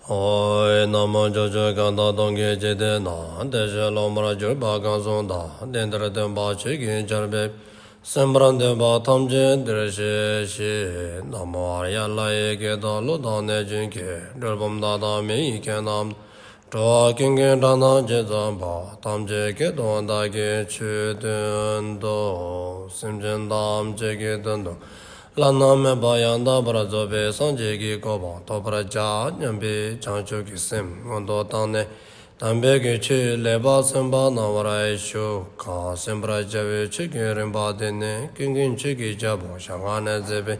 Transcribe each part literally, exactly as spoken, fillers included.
ཨོ། ན་མོ། ཕྱོགས་བཅུའི་གང་དག་སྟོང་གི་འཇིག་རྟེན་ན། བདེ་གཤེགས་སློབ་མར་གྱུར་པ་གང་སུ་དག། དེང་འདིར་སྟོན་པ་ཆོས་ཀྱི་ཆར་འབེབས། གསན་པར་འདོད་པ་ཐམས་ཅད་འདིར་གཤེགས་ཤིག། ན་མོ་ཨཱརྱ། ལྷ་ཡི་སྐད་དང་ཀླུ་དང་གནོད་སྦྱིན་སྐད། གྲུལ་བུམ་དག་དང་མི་ཡི་སྐད་རྣམས་དང་། འགྲོ་བ་ཀུན་གྱི་སྒྲ་རྣམས་ཇི་ཙམ་པ། ཐམས་ཅད་སྐད་དུ་བདག་གིས་ཆོས་བསྟན་ཏོ། སེམས་ཅན་ཐམས་ཅད་ཀྱི་དོན་དུ་བླ་ན་མེད་པ་ཡང་དག་པར་རྫོགས་པའི་སངས་རྒྱས་ཀྱི་གོ་འཕང་ཐོབ་པར་བྱ་སྙམ་པའི་བྱང་ཆུབ་ཀྱི་སེམས་སྔོན་དུ་བཏང་ནས། དམ་པའི་གི་ཆོས་ལེགས་པར་གསན་པ་གནང་བར་ཞུ། གང་གསན་པར་བྱ་བའི་ཆོས་ཀྱི་རིམ་པ་དེ་ནི་ཀུན་མཁྱེན་ཆོས་ཀྱི་རྒྱལ་པོ་ཞལ་སྔ་ནས་མཛད་པའི་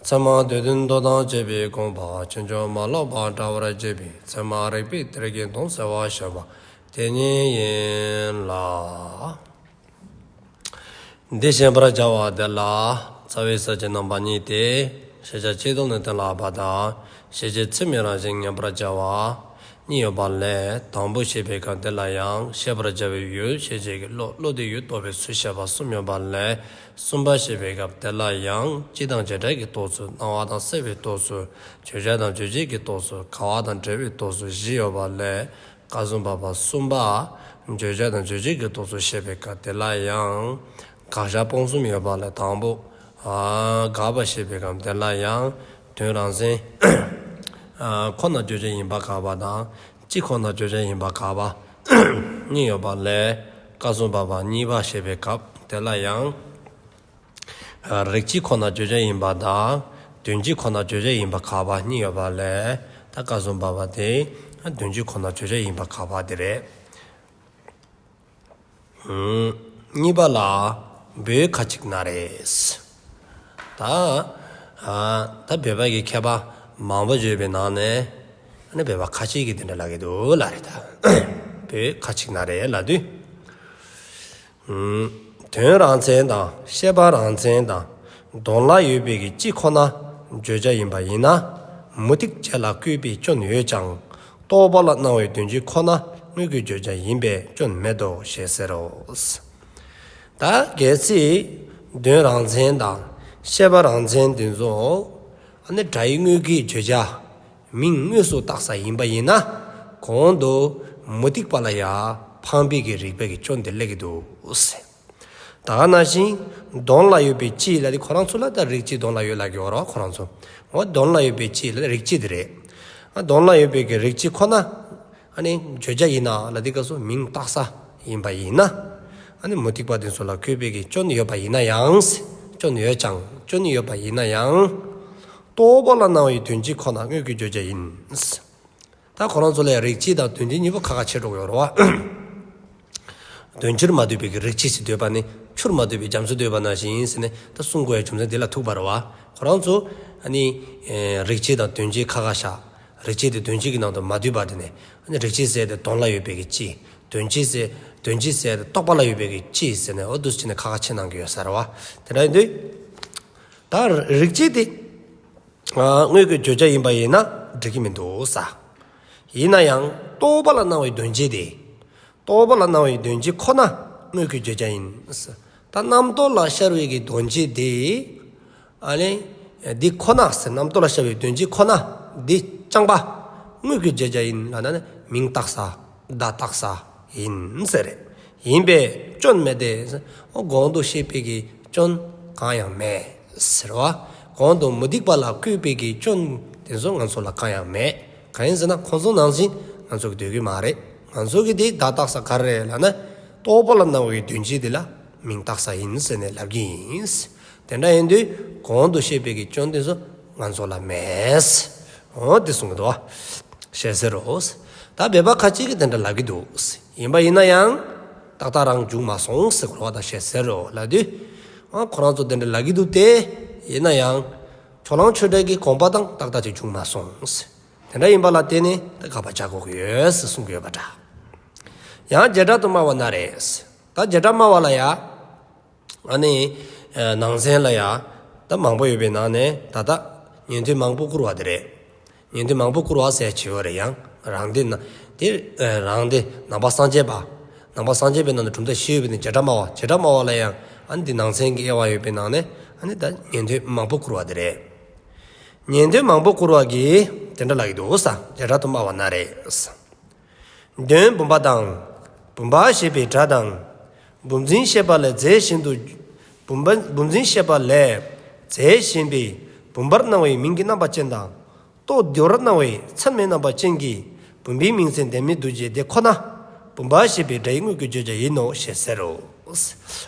ཚད་མ་སྡེ་བདུན་མདོ་དང་བཅས་པའི་དགོངས་པ་ཕྱིན་ཅི་མ་ལོག་པར་འགྲེལ་བར་བྱེད་པའི་ཚད་མ་རིགས་པའི་གཏེར་གྱི་དོན་གསལ་བར་བཤད་པ་དེ་ཉིད་ཡིན་ལ། འདི་བཤད་པར་བྱ་བ་དེ་ལ་རྩ་བའི་ས་བཅད་རྣམ་པ་གཉིས་ཏེ། ཤེས་བྱ་སྤྱི་ལྡོག་ནས་གཏན་ལ་དབབ་པ་དང་། ཤེས་བྱེད་ཚད་མའི་རང་བཞིན་ཉན་པར་བྱ་བ་གཉིས་ཡོད་པ་ལས། དང་པོ་བཤད་པའི་སྐབས་དེ་ལ་ཡང་ཤེས་པར་བྱ་བའི་ཡུལ་ཤེས་བྱེད་ཀྱི་བློ། བློ་དེས་ཡུལ་རྟོགས་པའི་ཚུལ་བཤད་པ་གསུམ་ཡོད་པ་ལས། གསུམ་པ་བཤད་པའི་སྐབས་དེ་ལ་ཡང་སྤྱི་དང་བྱེ་བྲག་གི་རྟོགས་ཚུལ། སྣང་བ་དང་སེལ་བའི་རྟོགས་ཚུལ། བརྗོད་བྱ་དང་རྗོད་བྱེད་ཀྱི་རྟོགས་ཚུལ། འགལ་བ་དང་འབྲེལ་བའི་རྟོགས་ཚུལ་བཞི་ཡོད་པ་ལས། སྐབས་སུ་བབ་པ་གསུམ་པ། བརྗོད་བྱ་དང་རྗོད་བྱེད་ཀྱི་རྟོགས་ཚུལ་བཤད་པའི་སྐབས་དེ་ལ་ཡང་དགག་བཞག་སྤོང་གསུམ་ཡོད་པ་ལས། དང་པོ། ཨ། དགག་པ་བཤད་པའི་སྐབས་དེ་ལ་ཡང་དོན་རང་མཚན་ཨ་ཁོ་ན་བརྗོད་བྱ་ཡིན་པ་དགག་པ་དང་། སྤྱི་ཁོ་ན་བརྗོད་བྱ་ཡིན་པ་དགག་པ་གཉིས་ཡོད་པ་ལས། སྐབས་སུ་བབ་པ་གཉིས་པ་བཤད་པའི་སྐབས་དེ་ལ་ཡང་། རིགས་སྤྱི་ཁོ་ན་བརྗོད་བྱ་ཡིན་པ་དང་། དོན་སྤྱི་ཁོ་ན་བརྗོད་བྱ་ཡིན་པ་དགག་པ་གཉིས་ཡོད་པ་ལས། ད་སྐབས་སུ་བབ་པ་དེ་དོན་སྤྱི་ཁོ་ན་བརྗོད་བྱ་ཡིན་པ་དགག་པ་དེ་རེད། གཉིས་པ་ལ་བོད་ཁ་ཅིག་ན་རེ། ད་ཨ་ད་བོད་པ་གི་མཁས་པ་མང་པོ་ཡོད་པའི་ནང་ནས། ཨ་ནི་བོད་པ་ཁ་ཅིག་གིས་དེ་འདྲ་ལབ་ཀྱི་འདུག་ལབ་རེད། ད་བོད་ཁ་ཅིག་ན་རེ་ལབ་དུས། དོན་རང་མཚན་དང་ཤེས་པ་རང་མཚན་དང་དོན་ལ་ཡོད་པའི་གི་སྤྱི་ཁོ་ན་བརྗོད་བྱ་ཡིན་པ་ཡིན་ན། མུ་སྟེགས་བྱེད་ལ་བཀོད་པའི་སྐྱོན་ཡོད་ཀྱང་། རྟོག་པ་ལ་སྣང་བའི་དོན་སྤྱི་ཁོ་ན་དངོས་ཀྱི་བརྗོད་བྱ་ཡིན་པས་སྐྱོན་མེད་དོ་ཞེས་ཟེར་རོ། ད་གལ་སྲིད་དོན་རང་མཚན་དང་ཤེས་པ་རང་མཚན་དེ་ཚོ་ཨ་ནི་སྒྲ་ཡི་དངོས་ཀྱི་བརྗོད་བྱ། མིང་དངོས་སུ་བཏགས་ས་ཡིན་པ་ཡིན་ན། གོང་དུ་མུ་སྟེགས་པ་ལ་ཡང་འཕངས་པའི་གི་རིགས་པའི་གི་སྐྱོན་དེ་སླེབས་ཀྱི་འདུག་ཟེར། ད་ག་ནང་བཞིན་དོན་ལ་ཡོད་པའི་སྤྱི་ལ་དེ་ཁོ་རང་ཚོ་ལ་ད་རིགས་སྤྱི་དོན་ལ་ཡོད་ལབ་ཀྱི་ཡོད་རེད་བ། ཁོ་རང་ཚོ། འོ་དོན་ལ་ཡོད་པའི་སྤྱི་ལ་རིགས་སྤྱི་དེ་རེད། ཨ་དོན་ལ་ཡོད་པའི་གི་རིགས་སྤྱི་ཁོ་ན་ཨ་ནི་བརྗོད་བྱ་ཡིན་ན་ལ་དེ་སྐབས་སུ་མིང་བཏགས་ས་ཡིན་པ་ཡིན་ན། ཨ་ནི་མུ་སྟེགས་པ་དེ་ཚོ་ལ་བཀོད་པའི་གི་སྐྱོན་ཡོད་པ་ཡིན་ན་ཡང་། སྐྱོན་ཡོད་ཀྱང་སྐྱོན་ཡོད་པ་ཡིན་ན་ཡང་། རྟོག་པ་ལ་སྣང་བའི་དོན་སྤྱི་ཁོ་ན་དངོས་ཀྱི་བརྗོད་བྱ་ཡིན། ད་ཁོ་རང་ཚོ་ལ་རིགས་སྤྱི་དང་དོན་སྤྱི་གཉིས་པོ་ཁ་ཁ་ཕྱེ་འགྲོ་གི་ཡོད་རེད་བ། དོན་སྤྱིར་མ་འདོད་པའི་གི་རིགས་སྤྱི་ཞེས་འདོད་པ་ནི་ཆུར་མ་འདོད་པའི་རྒྱ་མཚོ་འདོད་པ་ནང་བཞིན་ཟེར་ནས་ད་གསུང་དགོས་ཡ་རྒྱུ་མཚན་འདི་ལ་ཐུག་པ་རེད་བ། ཁོ་རང་ཚོ་ཨ་ནི་ཨེ་རིགས་སྤྱི་དང་དོན་སྤྱི་ཁ་ཁ་བཞག་རིགས་སྤྱི་དེ་དོན་སྤྱི་གི་ནང་དུ་མ་འདུས་པ་དེ་ནས། ཨ་ནི་རིགས་སྤྱི་ཟེར་ཏེ་དོན་ལ་ཡོད་པའི་གི་སྤྱི། དོན་སྤྱི་ཟེར། དོན་སྤྱི་ཟེར་ཏེ་རྟོག་པ་ལ་ཡོད་པའི་གི་སྤྱི་ཟེར་ནས་འོ་འདུག་སེ་བྱས་ནས་ཁ་ཁ་ཕྱེ་གནང་གི་ཡོད་ས་རེད་བ། དེ་འདྲ་ཡིན་དུས། ད་རིགས་སྤྱི་དེ། ཨ་དངོས་ཀྱི་བརྗོད་བྱ་ཡིན་པ་ཡིན་ན་འགྲིག་གི་མི་འདུག་ས། ཡིན་ན་ཡང་རྟོག་པ་ལ་སྣང་བའི་དོན་སྤྱི་དེ། རྟོག་པ་ལ་སྣང་བའི་དོན་སྤྱི་ཁོ་ན་དངོས་ཀྱི་བརྗོད་བྱ་ཡིན། ད་རྣམ་རྟོག་ལ་ཤར་བའི་གི་དོན་སྤྱི་དེ། ཨ་ནི། འདི་ཁོ་ན་ཟེར། རྣམ་རྟོག་ལ་ཤར་བའི་དོན་སྤྱི་ཁོ་ན་འདི་རྐྱང་པ་དངོས་ཀྱི་བརྗོད་བྱ་ཡིན་ལབ་ན་ནི་མིང་བཏགས་ས། བརྡ་བཏགས་ས་ཡིན་ཟེར་རེད། ཡིན་པས་སྐྱོན་མེད་དེ། འོ་གོང་དུ་བཤད་པའི་གི་སྐྱོན་གང་ཡང་མེད་ཟེར་བ། གོང་དུ་མུ་སྟེགས་པ་ལ་བཀོད་པའི་གི་སྐྱོན་དེ་ཚོ་ང་ཚོ་ལ་གང་ཡང་མེད། གང་ཡིན་ཟེར་ན་ཁོང་ཚོ་ནང་བཞིན་ང་ཚོ་གི་འདོད་ཀྱི་མ་རེད། ང་ཚོ་གི་དེ་བརྡ་བཏགས་ས་ག་རེ་རེད་ལབ་ན། རྟོག་པ་ལ་སྣང་བའི་དོན་སྤྱི་དེ་ལ་མིང་བཏགས་ས་ཡིན་ཟེར་ནས་ལབ་ཀྱི་ཡིན། དེ་འདྲ་ཡིན་དུས་གོང་དུ་བཤད་པའི་གི་སྐྱོན་དེ་ཚོ་ང་ཚོ་ལ་མེད། འོ་དེ་གསུང་གི་འདུག་བ། ཞེས་ཟེར་རོ། ད་བོད་པ་ཁ་ཅིག་གིས་དེ་འདྲ་ལབ་ཀྱི་འདུག། ཡིན་པ་ཡིན་ན་ཡང་ཏག་ཏག་རང་འབྱུང་མ་སོང་ཟེར་གོ་ར། ད་ཞེས་ཟེར་རོ་ལབ་དུས། ཨ་ཁོ་རང་ཚོ་དེ་འདྲ་ལབ་ཀྱི་འདུག་སྟེ། ཡིན་ན་ཡང་ཕྱོགས་གླང་ཆོས་གྲགས་ཀྱི་དགོངས་པ་དང་ཏག་ཏག་ཅིག་འབྱུང་མ་སོང་། དེ་འདྲ་ཡིན་པ་ལ་བརྟེན་ནས་ད་དགག་པ་བྱ་དགོས་ཀྱི་ཡོད་ཟེར་གསུང་གི་ཡོད་པ་འདྲ། ཡང་བྱེ་བྲག་ཏུ་སྨྲ་བ་ན་རེ། ད་བྱེ་བྲག་སྨྲ་བ་ལ་ཡ། ཨ་ནི། ཨ་ནང་ཚན་ལ་ཡ། ད་མང་པོ་ཡོད་པའི་ནང་ནས་ད་ལྟ་ཉན་ཐོས་མང་པོ་བཀུར་བ་དེ་རེད། ཉན་ཐོས་མང་པོ་བཀུར་བ་ཟེར་བྱས་ཡོད་རེད། ཡང་རང་སྡེ་ན། དེ་ཨ་རང་སྡེ་ནང་པ་སངས་རྒྱས་པ། ནང་པ་སངས་རྒྱས་པའི་ནང་ནས་གྲུབ་མཐའ་བཞི་ཡོད་པའི་ནང་བྱེ་བྲག་སྨྲ་བ། བྱེ་བྲག་སྨྲ་བ་ལ་ཡང་ཨ་ནི་འདི་ནང་ཚན་གྱི་དབྱེ་བ་ཡོད་པའི་ནང་ནས་ཨ་ནི་ད་ཉན་ཐོས་མང་པོ་བཀུར་བ་དེ་རེད། ཉན་ཐོས་མང་པོ་བཀུར་བ་གིས་ དེ་འདྲ་ལབ་ཀྱི་འདུག་ས། ལས་སྒྲ་དུ་སྨྲ་བ་ན་རེ། དོན་བུམ་པ་དང་། བུམ་པ་ཞེས་པའི་སྒྲ་དང་། བུམ་འཛིན་ཤེས་པ་ལས་རྫས་གཞན་དུ། བུམ་པ་བུམ་འཛིན་ཤེས་པ་ལས་རྫས་གཞན་པའི་བུམ་པར་སྣང་བའི་མིང་གི་རྣམ་པ་ཅན་དང་། རྟོག་བདེ་བར་སྣང་བའི་མཚན་མའི་རྣམ་པ་ཅན་གྱི་བུམ་པའི་མིང་ཚན་ལྡན་མིན་འདུ་བྱེད་དེ་ཁོ་ན་བུམ་པ་ཞེས་པའི་སྒྲ་ཡི་དངོས་ཀྱི་བརྗོད་བྱ་ཡིན་ནོ་ཞེས་ཟེར་རོ།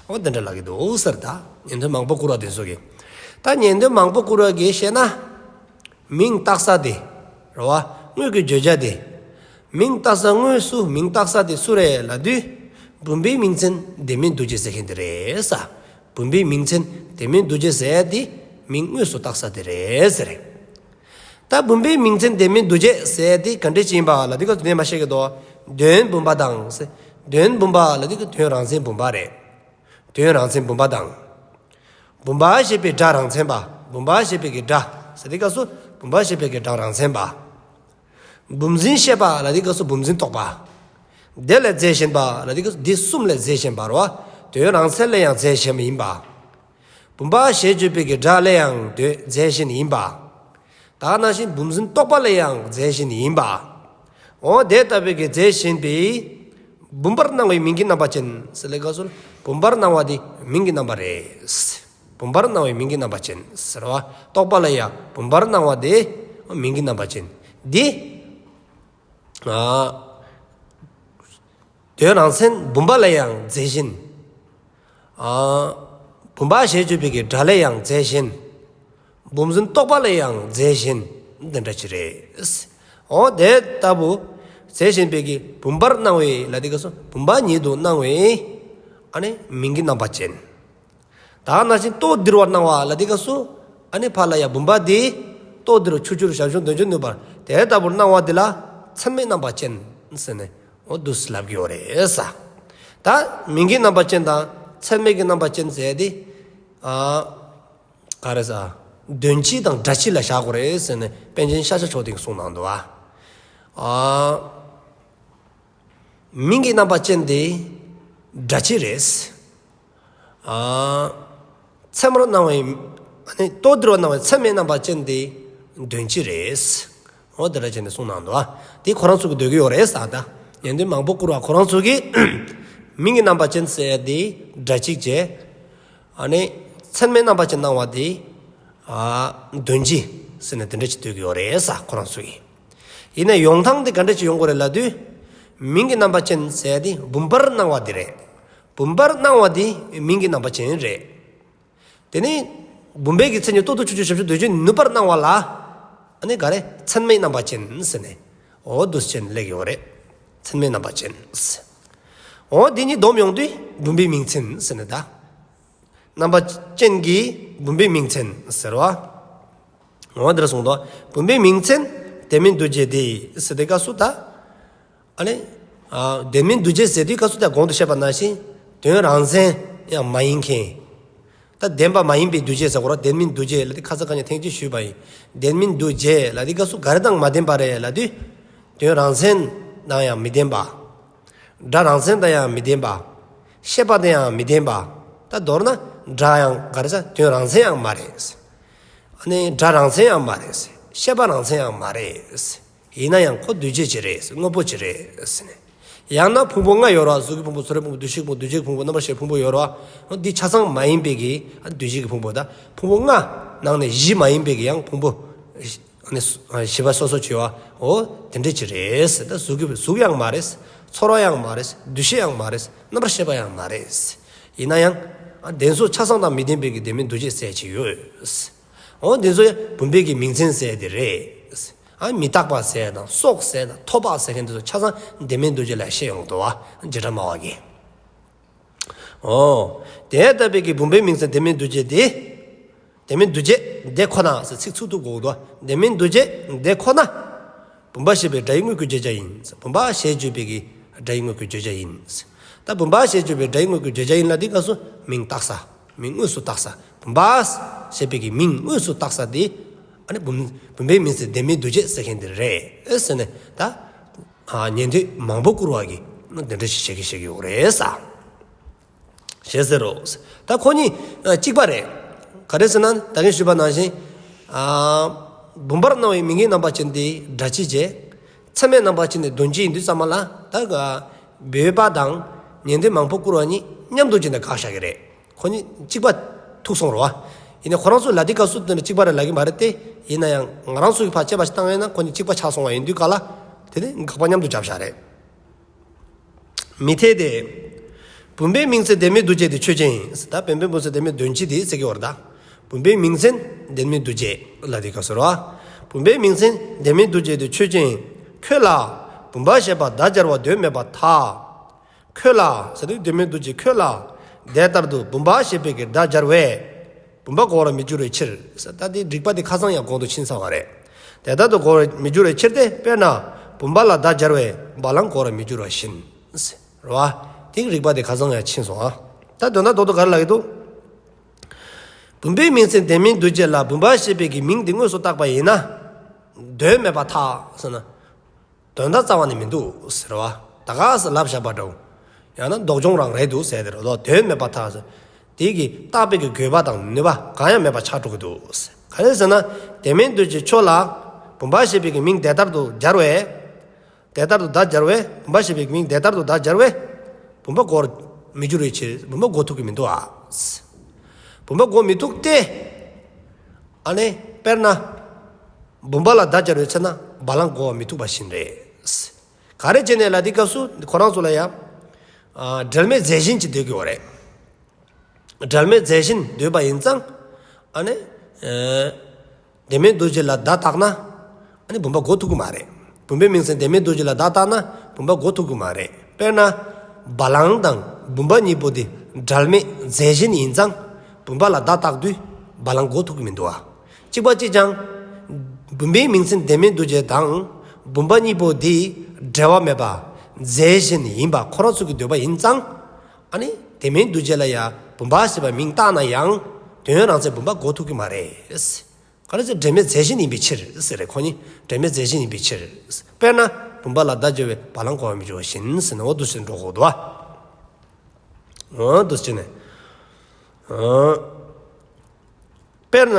འོ་དེ་འདྲ་ལབ་ཀྱི་འདུག་ཟེར། ད་ཉན་ཐོས་མང་པོ་བཀུར་བ་དེ་ཚོ་གིས། ད་ཉན་ཐོས་མང་པོ་བཀུར་བ་གིས་བཤད་ན། མིང་བཏགས་ས་དེ། རེད་བ། དངོས་ཀྱི་བརྗོད་བྱ་དེ། མིང་བཏགས་ས་དངོས་སུ་མིང་བཏགས་ས་དེ་སུ་རེད་ལབ་དུས། བུམ་པའི་མིང་ཚན་ལྡན་མིན་འདུ་བྱེད་ཟེར་མཁན་དེ་རེད་ས། བུམ་པའི་མིང་ཚན་ལྡན་མིན་འདུ་བྱེད་ཟེར་ཡ་དེ་མིང་དངོས་སུ་བཏགས་ས་དེ་རེད་ཟེར། ད་བུམ་པའི་མིང་ཚན་ལྡན་མིན་འདུ་བྱེད་ཟེར་ཡ་དེ་ག་འདྲ་ཅིག་ཡིན་པ་ལབ་དུས་སྐབས་སུ་དེ་མ་བཤད་ཀྱི་འདུག་དོན་བུམ་པ་དང་ཟེར། དོན་བུམ་པ་ལབ་དུས་སྐབས་དོན་རང་མཚན་བུམ་པ་རེད། དོན་རང་མཚན་བུམ་པ་དང་། བུམ་པ་ཞེས་པའི་སྒྲ་རང་མཚན་པ། བུམ་པ་ཞེས་པའི་གི་སྒྲ་ཟེར་དུས་སྐབས་སུ་བུམ་པ་ཞེས་པའི་གི་སྒྲ་རང་མཚན་པ། བུམ་འཛིན་ཤེས་པ་ལབ་དུས་སྐབས་སུ་བུམ་འཛིན་རྟོག་པ། དེ་ལས་རྫས་གཞན་པ་ལབ་དུས་སྐབས་སུ་འདི་གསུམ་ལས་རྫས་གཞན་པ་རེད་བ། དོན་རང་མཚན་ལས་ཡང་རྫས་གཞན་པ་ཡིན་པ། བུམ་པ་ཞེས་བརྗོད་པའི་གི་སྒྲ་ལས་ཡང་དོན་རྫས་གཞན་ཡིན་པ། ད་ག་ནང་བཞིན་བུམ་འཛིན་རྟོག་པ་ལས་ཡང་རྫས་གཞན་ཡིན་པ། འོ་དེ་ལྟ་བུའི་གི་རྫས་གཞན་པའི་བུམ་པར་སྣང་བའི་མིང་གི་རྣམ་པ་ཅན་ཟེར་ལས་སྐབས་སུ་བུམ་པར་སྣང་བ་དེ་མིང་གི་རྣམ་པ་རེད། བུམ་པར་སྣང་བའི་མིང་གི་རྣམ་པ་ཅན་ཟེར་བ། རྟོག་པ་ལ་ཡང་བུམ་པར་སྣང་བ་དེ་མིང་གི་རྣམ་པ་ཅན། འདི། ཨ། དོན་རང་མཚན་བུམ་པ་ལ་ཡང་རྫས་གཞན། ཨ། བུམ་པ་ཞེས་བརྗོད་པའི་གི་སྒྲ་ལ་ཡང་རྫས་གཞན། བུམ་འཛིན་རྟོག་པ་ལ་ཡང་རྫས་གཞན། འདི་འདྲ་ཅིག་རེད། འོ་དེ་ལྟ་བུ། རྫས་གཞན་པའི་གི་བུམ་པར་སྣང་བའི་ལབ་དུས་སྐབས་སུ་བུམ་པ་ཉིད་དུ་སྣང་བའི། ཨ་ནི་མིང་གི་རྣམ་པ་ཅན། ད་ག་ནང་བཞིན་རྟོག་བདེ་བར་སྣང་བ་ལབ་དུས་སྐབས་སུ། ཨ་ནི་ཕར་ལ་ཡང་བུམ་པ་དེ། རྟོག་བདེ་བར་ཆུ་སྐྱོར་ཞབས་ཞུམ་དོན་བྱེད་ནུས་པར་དེ་ལྟ་བུར་སྣང་བ་དེ་ལ་མཚན་མའི་རྣམ་པ་ཅན་ཟེར་ནས་འོ་འདུག་སེ་ལབ་ཀྱི་ཡོད་རེད་ས། ད་མིང་གི་རྣམ་པ་ཅན་དང་མཚན་མའི་གི་རྣམ་པ་ཅན་ཟེར་ཡ་དེ། ཨ། ག་རེ་ཟ། དོན་སྤྱི་དང་སྒྲ་སྤྱི་ལ་བཞག་དགོས་རེད་ཟེར་ནས་པཎ་ཆེན་ཤཱཀྱ་མཆོག་དེས་གསུངས་གནང་འདུག་ཨ། ཨ། མིང་གི་རྣམ་པ་ཅན་དེ་སྒྲ་སྤྱི་རེད། ཨ། མཚན་མར་སྣང་བའི། ཨ་ནི་རྟོག་བདེ་བར་སྣང་བའི་མཚན་མའི་རྣམ་པ་ཅན་དེ་དོན་སྤྱི་རེད། འོ་དེ་འདྲ་བྱས་ནས་གསུངས་གནང་འདུག་ཨ། དེ་ཁོ་རང་ཚོ་གིས་འདོད་ཀྱི་ཡོད་རེད་ས། ད་ཉན་ཐོས་མང་པོ་བཀུར་བ་ཁོ་རང་ཚོ་གིས་མིང་གི་རྣམ་པ་ཅན་ཟེར་ཡ་དེ་སྒྲ་གཅིག་བྱས། ཨ་ནི་མཚན་མའི་རྣམ་པ་ཅན་སྣང་བ་དེ། ཨ། དོན་སྤྱི་ཟེར་ནས་དེ་འདྲ་ཅིག་འདོད་ཀྱི་ཡོད་རེད་ས་ཁོ་རང་ཚོ་གིས། ཡིན་ན་ཡོང་སྟངས་དེ་ག་འདྲ་ཅིག་ཡོང་དགོས་རེད་ལབ་དུས། མིང་གི་རྣམ་པ་ཅན་ཟེར་ཡ་དེ་བུམ་པར་སྣང་བ་དེ་རེད། བུམ་པར་སྣང་བ་དེ་མིང་གི་རྣམ་པ་ཅན་རེད། དེ་ནས་བུམ་པའི་གི་མཚན་ཉིད་རྟོག་ཏུ་ཆུད་ཅེས་ཞབས་ཞུམ་དོན་བྱེད་ནུས་པར་སྣང་བ་ལ། ཨ་ནི་ག་རེ་མཚན་མའི་རྣམ་པ་ཅན་ཟེར་ནས། འོ་འདུག་སེ་བྱས་ནས་སླེབས་ཡོད་རེད། མཚན་མའི་རྣམ་པ་ཅན། འོ་དེ་གཉིས་བསྡོམས་ཡོང་དུས་བུམ་པའི་མིང་ཚན་ཟེར་ནས་ད། རྣམ་པ་ཅན་གྱི་བུམ་པའི་མིང་ཚན་ཟེར་བ། འོ་འདིར་གསུངས་དོ། བུམ་པའི་མིང་ཚན་ལྡན་མིན་འདུ་བྱེད་དེ་ཟེར་དུས་སྐབས་སུ་ད། ཨ་ནི། ཨ། ལྡན་མིན་འདུ་བྱེད་ཟེར་དུས་སྐབས་སུ་ད་གོང་དུ་བཤད་པ་ནང་བཞིན་དོན་རང་མཚན་ཡང་མ་ཡིན་མཁན། ད་བདེན་པ་མ་ཡིན་པའི་འདུ་བྱེད་ཟེར་དགོས་རེད། ལྡན་མིན་འདུ་བྱེད་ལབ་དུས་ཁ་སང་ཁ་ཉིན་ཐེངས་གཅིག་ཞུས་པ་ཡིན། ལྡན་མིན་འདུ་བྱེད་ལབ་དུས་སྐབས་སུ་ག་རེ་དང་མ་ལྡན་པ་རེད་ལབ་དུས། དོན་རང་མཚན་དང་ཡང་མི་ལྡན་པ། སྒྲ་རང་མཚན་དང་ཡང་མི་ལྡན་པ། ཤེས་པ་དང་ཡང་མི་ལྡན་པ། ད་མདོར་ན་སྒྲ་ཡང་ག་རེ་ཟ་དོན་རང་མཚན་ཡང་མ་རེད། ཨ་ནི་སྒྲ་རང་མཚན་ཡང་མ་རེད། ཤེས་པ་རང་མཚན་ཡང་མ་རེད། ཡིན་ན་ཡང་ཁོ་འདུ་བྱེད་ཅིག་རེད། དངོས་པོ་ཅིག་རེད་ཟེར་ནས། ཡང་ན་ཕུང་པོ་ལྔ་ཡོད་རེད་བ། གཟུགས་ཀྱི་ཕུང་པོ། ཚོར་བའི་ཕུང་པོ། འདུ་ཤེས་ཀྱི་ཕུང་པོ། འདུ་བྱེད་ཀྱི་ཕུང་པོ། རྣམ་པར་ཤེས་པའི་ཕུང་པོ་ཡོད་རེད་བ། འདི་ཆ་ཚང་མ་ཡིན་པའི་གི་འདུ་བྱེད་ཀྱི་ཕུང་པོ་དང་ཕུང་པོ་ལྔ་ནང་ནས་བཞི་མ་ཡིན་པའི་གི་ཡང་ཕུང་པོ། ཨ་ནི་བཞི་པ་སོ་སོ་བྱེད་པ། འོ་དེ་འདྲ་ཅིག་རེད་ཟེར། ད་གཟུགས་ཀྱི་གཟུགས་ཡང་མ་རེད། ཚོར་བ་ཡང་མ་རེད། འདུ་ཤེས་ཡང་མ་རེད། རྣམ་པར་ཤེས་པ་ཡང་མ་རེད། ཡིན་ན་ཡང་། ཨ་དེ་ཚོ་ཆ་ཚང་དང་མི་ལྡན་པའི་གི་ལྡན་མིན་འདུ་བྱེད་ཟེར་ཅིག་ཡོད། འོ་དེ་ཚོ་ཡང་བུམ་པའི་གི་མིང་ཚན་ཟེར་དེ་རེད། ཨ་མི་རྟག་པ་ཟེར་དང་སྲོག་ཟེར་དང་ཐོབ་པ་ཟེར་མཁན་དེ་ཚོ་ཆ་ཚང་ལྡན་མིན་འདུ་བྱེད་ལ་བཤད་ཡོང་གི་འདུག་བ། བྱེ་བྲག་སྨྲ་བ་གིས། འོ། དེ་ལྟ་བུའི་གི་བུམ་པའི་མིང་ཚན་ལྡན་མིན་འདུ་བྱེད་དེ། ལྡན་མིན་འདུ་བྱེད་དེ་ཁོ་ན་ཟེར་ཚིག་ཚུགས་ཐུབ་དགོས་འདུག་ལྡན་མིན་འདུ་བྱེད་དེ་ཁོ་ན། བུམ་པ་ཞེས་པའི་སྒྲ་ཡི་དངོས་ཀྱི་བརྗོད་བྱ་ཡིན། བུམ་པ་ཞེས་བརྗོད་པའི་གི་སྒྲ་ཡི་དངོས་ཀྱི་བརྗོད་བྱ་ཡིན། ད་བུམ་པ་ཞེས་བརྗོད་པའི་སྒྲ་ཡི་དངོས་ཀྱི་བརྗོད་བྱ་ཡིན་ལབ་དུས་སྐབས་སུ་མིང་བཏགས་ས། མིང་དངོས་སུ་བཏགས་ས། བུམ་པ་ཞེས་པའི་གི་མིང་དངོས་སུ་བཏགས་ས་དེ། ཨ་ནི་བུམ་བུམ་པའི་མིང་ཚན་ལྡན་མིན་འདུ་བྱེད་ཟེར་མཁན་དེ་རེད་ཟེར་ནས་ད། ཨ་ཉན་ཐོས་མང་པོ་བཀུར་བ་གིས་འདི་འདྲ་ཞིག་བཤད་ཀྱི་བཤད་ཀྱི་ཡོད་རེད་ས། ཞེས་ཟེར་རོ། ད་ཁོ་གཉིས་ཨ་གཅིག་པ་རེད། ག་རེ་ཟེར་ན་ད་གིན་ཞུས་པ་ནང་བཞིན། ཨ་ བུམ་པར་སྣང་བའི་མིང་གི་རྣམ་པ་ཅན་དེ་སྒྲ་སྤྱི་བྱས། ཚད་མའི་རྣམ་པ་ཅན་དེ་དོན་སྤྱི་ཡིན་དུས་ཙམ་པ་ལ་ད་ག་བོད་པ་དང་ཉན་ཐོས་མང་པོ་བཀུར་བ་གཉིས་མཉམ་དུ་བྱས་ནས་དགག་བཞག་གི་རེད། ཁོ་གཉིས་གཅིག་པ་ཐུག་སོང་རོ། ཡིན་ནའི་ཁོ་རང་ཚོ་ལ་དེ་སྐབས་སུ་དེ་འདྲ་གཅིག་པ་རེད་ལབ་ཀྱི་མ་རེད་དེ། ཡིན་ན་ཡང་ང་རང་ཚོ་གི་ཕར་དཔྱད་པ་ཞིག་བཏང་ཡིན་ན་ཁོ་གཉིས་གཅིག་པ་ཆགས་སོང་བ་ཡིན་དུས་ག་ལ་དེ་ནི་དགག་པ་མཉམ་དུ་བརྒྱབ་བཞག་རེད། མི་འཐད་དེ། བུམ་པའི་མིང་ཚད་ལྡན་མིན་འདུ་བྱེད་དེ་ཆོས་ཅན། ད་བུམ་པའི་མིང་ཚད་ལྡན་མིན་དོན་སྤྱི་དེ་ཟེར་གྱི་བར་ད། བུམ་པའི་མིང་ཚད་ལྡན་མིན་འདུ་བྱེད་ལ་དེ་སྐབས་སུ་རོ། བུམ་པའི་མིང་ཚད་ལྡན་མིན་འདུ་བྱེད་དེ་ཆོས་ཅན། ཁྱོད་ལ་བུམ་པ་ཞེས་པ་བརྡ་སྦྱར་བ་དོན་མེད་པར་ཐལ། ཁྱོད་ལ་ཟེར་དུས་ལྡན་མིན་འདུ་བྱེད་ཁྱོད་ལ། དེ་ལྟར་དུ་བུམ་པ་ཞེས་པའི་གི་བརྡ་སྦྱར་བས། བུམ་པ་གོ་བར་མི་འགྱུར་བའི་ཕྱིར། ད་དེ་རིགས་པ་དེ་ཁ་སང་ཡང་གོང་དུ་ཕྱིན་ཚར་བ་རེད། དེ་ལྟར་དུ་གོ་བར་མི་འགྱུར་བའི་ཕྱིར་ཏེ། དཔེར་ན། བུམ་པ་ལ་བརྡ་སྦྱར་བས་བ་ལང་གོ་བར་མི་འགྱུར་བ་བཞིན། རེད་བ། དེ་རིགས་པ་དེ་ཁ་སང་ཡང་ཕྱིན་སོང་ཨ། ད་དོན་དག་རྡོག་རྡོག་ག་རེ་ལབ་ཀྱི་འདུག་བུམ་པའི་མིང་ཚད་ལྡན་མིན་འདུ་བྱེད་ལ་བུམ་པ་ཞེས་པའི་གི་མིང་དེ་དངོས་སུ་བཏགས་པ་ཡིན་ན། དོན་མེད་པར་ཐལ་ཟེར་ན། དོན་དག་རྩ་བ་ནས་མི་འདུག་ཟེར་བ། ད་ག་ཟེ་ལབ་བཞག་པ་འདྲ་བོ། ཡང་ན་ལྡོག་སྦྱོང་རང་རེད་འདུག་ཟེར་དེ་རེད་དོ། དོན་མེད་པར་ཐལ་ཟེར། དེ་གི་བཏགས་པའི་གི་དགོས་པ་དང་ནུས་པ་གང་ཡང་མེད་པ་ཆགས་འགྲོ་གི་འདུག་ཟེར། ག་རེ་ཟེར་ན། ལྡན་མིན་འདུ་བྱེད་ཁྱོད་ལ། བུམ་པ་ཞེས་པའི་གི་མིང་དེ་ལྟར་དུ་སྦྱར་བས། དེ་ལྟར་དུ་བརྡ་སྦྱར་བས་བུམ་པ་ཞེས་པའི་གི་མིང་དེ་ལྟར་དུ་བརྡ་སྦྱར་བས། བུམ་པ་གོ་བར་མི་འགྱུར་བའི་ཕྱིར། བུམ་པ་གོ་ཐུབ་ཀྱི་མི་འདུག་ཨ། བུམ་པ་གོ་མི་ཐུབ་སྟེ། ཨ་ནི་དཔེར་ན། བུམ་པ་ལ་བརྡ་སྦྱར་བའི་ཚེ་ན་བ་ལང་གོ་བ་མི་ཐུབ་པ་བཞིན་རེད། ག་རེ་བྱས་ནས་ལ་དེ་སྐབས་སུ་ཁོ་རང་ཚོ་ལ་ཡང་། འབྲེལ་མེད་རྫས་གཞན་གྱིས་འདོད་ཀྱི་ཡོད་རེད། འབྲེལ་མེད་རྫས་གཞན་འདོད་པ་ཡིན་ཙང་། ཨ་ནི། ལྡན་མིན་འདུ་བྱེད་ལ་བརྡ་བཏགས་ན། ཨ་ནི་བུམ་པ་གོ་ཐུབ་ཀྱི་མ་རེད། བུམ་པའི་མིང་ཚད་ལྡན་མིན་འདུ་བྱེད་ལ་བརྡ་བཏགས་ན་བུམ་པ་གོ་ཐུབ་ཀྱི་མ་རེད། དཔེར་ན། བ་ལང་དང་བུམ་པ་གཉིས་པོ་དེ་འབྲེལ་མེད་རྫས་གཞན་ཡིན་ཙང་། བུམ་པ་ལ་བརྡ་བཏགས་དུས་བ་ལང་གོ་ཐུབ་ཀྱི་མི་འདུག་ཨ། གཅིག་པ་གཅིག་ཀྱང་། བུམ་པའི་མིང་ཚད་ལྡན་མིན་འདུ་བྱེད་དང་། བུམ་པ་གཉིས་པོ་དེ་འབྲེལ་བ་མེད་པ། རྫས་གཞན་ཡིན་པ་ཁོ་རང་ཚོ་གི་འདོད་པ་ཡིན་ཙང་། ཨ་ནི་ལྡན་མིན་འདུ་བྱེད་ལ་ཡང་བུམ་པ་ཞེས་པ་མིང་བཏགས་ན་ཡང་། དོན་རང་མཚན་བུམ་པ་གོ་ཐུབ་ཀྱི་མ་རེད། ག་རེ་ཟེར། འབྲེལ་མེད་རྫས་གཞན་ཡིན་པའི་ཕྱིར་ཟེར་རེད། ཁོ་གཉིས་འབྲེལ་མེད་རྫས་གཞན་ཡིན་པའི་ཕྱིར། དཔེར་ན། བུམ་པ་ལ་བརྡ་སྦྱར་བས་བ་ལང་གོ་བར་མི་འགྱུར་བ་བཞིན་ཟེར་ན། འོ་འདུག་ཟེར་འགྲོ་གོ་འདུག་ཨ། འོ་འདུག་ཟེར་ནས། དཔེར་ན།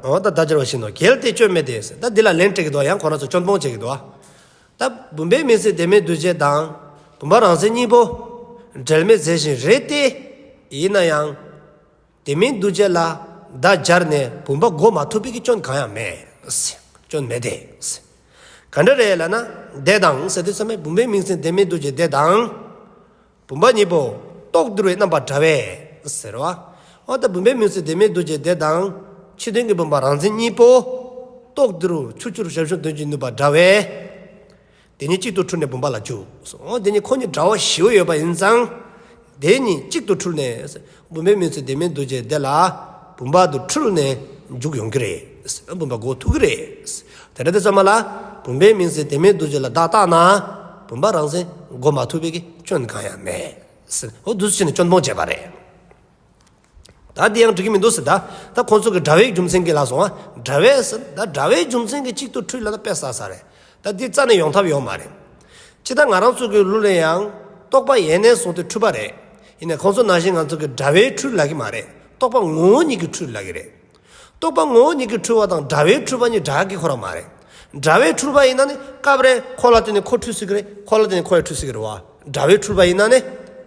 འོ་ད་བརྡ་སྦྱར་བ་བཞིན་ནོ། གལ་ཏེ་སྐྱོན་མེད་དེ་ཟེར། ད་འདི་ལ་ལན་སྤྲད་ཀྱི་འདུག་ཡང་ཁོ་རང་ཚོ་སྐྱོན་སྤོང་བྱེད་ཀྱི་འདུག་ཨ། ད་བུམ་པའི་མིང་ཚད་ལྡན་མིན་འདུ་བྱེད་དང་། བུམ་པ་རང་མཚན་གཉིས་པོ། འབྲེལ་མེད་རྫས་གཞན་རེད་དེ། ཡིན་ན་ཡང་། ལྡན་མིན་འདུ་བྱེད་ལ་བརྡ་སྦྱར་ནས་བུམ་པ་གོ་མ་ཐུབ་པའི་གི་སྐྱོན་གང་ཡང་མེད། སྐྱོན་མེད་དེ། ག་འདྲ་རེད་ལབ་ན། དེ་དང་ཟེར་དུས་ཙམ་པས་བུམ་པའི་མིང་ཚད་ལྡན་མིན་འདུ་བྱེད་དེ་དང་། བུམ་པ་གཉིས་པོ་རྟོགས་འགྱུར་བའི་རྣམ་པ་འདྲ་བས་ཟེར་བ། འོ་ད་བུམ་པའི་མིང་ཚད་ལྡན་མིན་འདུ་བྱེད་དེ་དང་། ཕྱི་དོན་གྱི་བུམ་པ་རང་མཚན་གཉིས་པོ། རྟོགས་འགྱུར་ཆུ་སྐྱོར་ཞབས་ཞུམ་དོན་གྱིས་ནུབ་པ་འདྲ་བས། དེ་གཉིས་གཅིག་ཏུ་འཁྲུལ་ནས་བུམ་པ་ལ་འཇུག་འོ་དེ་གཉིས་ཁོ་གཉིས་འདྲ་བ་ཞེ་པོ་ཡོད་པ་ཡིན་ཙང་། དེ་གཉིས་གཅིག་ཏུ་འཁྲུལ་ནས། བུམ་པའི་མིང་ཚད་ལྡན་མིན་འདུ་བྱེད་དེ་ལ། བུམ་པ་དུ་འཁྲུལ་ནས་འཇུག་ཡོང་གི་རེད། བུམ་པ་གོ་ཐུབ་ཀྱི་རེད། དེ་འདྲ་དེ་ཚང་མ་ལ། བུམ་པའི་མིང་ཚད་ལྡན་མིན་འདུ་བྱེད་ལ་བརྡ་བཏགས་ན། བུམ་པ་རང་མཚན་གོ་མ་ཐུབ་པའི་གི་སྐྱོན་གང་ཡང་མེད། འོ་འདུག་སེ་བྱས་ནས་སྐྱོན་སྤོང་བྱས་པ་རེད། ད་འདི་ཡང་འགྲིག་གི་མི་འདུག་ཟེར་ད། ད་ཁོང་ཚོ་གི་འདྲ་བའི་རྒྱུ་མཚན་གྱིས་ལབ་སོང་ཨ། འདྲ་བས་ཟེར་ད་འདྲ་བའི་རྒྱུ་མཚན་གྱིས་གཅིག་ཏུ་འཁྲུལ་ལབ་ན་དཔེ་བསགས་ས་རེད། ད་འདི་རྩ་ནས་ཡོང་ཐབས་ཡོད་མ་རེད། ཅི་ད་ང་རང་ཚོ་གི་ལུགས་ལ་ཡང་རྟོག་པ་ཡེ་ནས་བཟུང་སྟེ་འཁྲུལ་པ་རེད། ཡིན་ནའི་ཁོང་ཚོ་ནང་བཞིན་ང་ཚོ་གི་འདྲ་བའི་འཁྲུལ་ལབ་ཀྱི་མ་རེད། རྟོག་པ་ངོ་བོ་ཉིད་ཀྱི་འཁྲུལ་ལབ་ཀྱི་རེད། རྟོག་པ་ངོ་བོ་ཉིད་ཀྱི་འཁྲུལ་བ་དང་འདྲ་བའི་འཁྲུལ་པ་གཉིས་འདྲ་གི་ཁོ་རང་མ་རེད། འདྲ་བའི་འཁྲུལ་པ་ཡིན་ན་ནི་སྐབས་རེ་ཁོ་ལ་བརྟེན་ནས་ཁོ་འཁྲུལ་སྲིད་ཀྱི་རེད། ཁོ་ལ་བརྟེན་ནས་ཁོ་ཡང་འཁྲུལ་སྲིད་ཀྱི་རེད་བ། འདྲ་བའི་འཁྲུལ་པ་ཡིན་ན་ནི།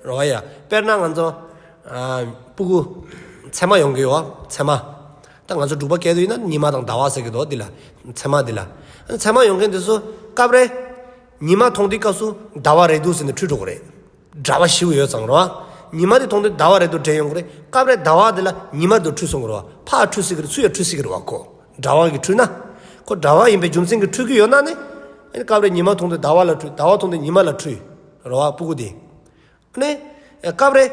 རེད་བ་ཡ། དཔེར་ན་ང་ཚོ། ཨ། སྤུ་གུ། མཚེ་མ་ཡོང་གི་ཡོད་བ། མཚེ་མ། ད་ང་ཚོ་འབྲུག་པ་སྐད་དུ་ཡིན་ན་ཉི་མ་དང་ཟླ་བ་ཟེར་གྱི་འདུག་འདི་ལ། མཚེ་མ་འདི་ལ། མཚེ་མ་ཡོང་མཁན་དེ་ཚོ་སྐབས་རེ། ཉི་མ་མཐོང་དུས་སྐབས་སུ་ཟླ་བ་རེད་འདུག་ཟེར་ནས་འཁྲུལ་འགྲོ་གི་རེད། འདྲ་བ་ཞིག་ཡོད་ཙང་རོ། ཉི་མ་དེ་མཐོང་དུས་ཟླ་བ་རེད་འདུག་དྲན་ཡོང་གི་རེད། སྐབས་རེ་ཟླ་བ་དེ་ལ་ཉི་མ་དུ་འཁྲུལ་སོང་གི་རེད་བ། ཕར་འཁྲུལ་སྲིད་ཀྱི་རེད། ཚུར་ཡང་འཁྲུལ་སྲིད་ཀྱི་རེད་བ་ཁོ། འདྲ་བ་གིས་འཁྲུལ་ན། ཁོ་འདྲ་བ་ཡིན་པའི་རྒྱུ་མཚན་གྱིས་འཁྲུལ་གྱི་ཡོད་ན་ནི། ཨ་ནི་སྐབས་རེ་ཉི་མ་མཐོང་དུས་ཟླ་བ་ལ་འཁྲུལ། ཟླ་བ་མཐོང་དུས་ཉི་མ་ལ་འཁྲུལ། རེད་བ་སྤུ་གུ་དེ། ཨ་ནི། སྐབས་རེ།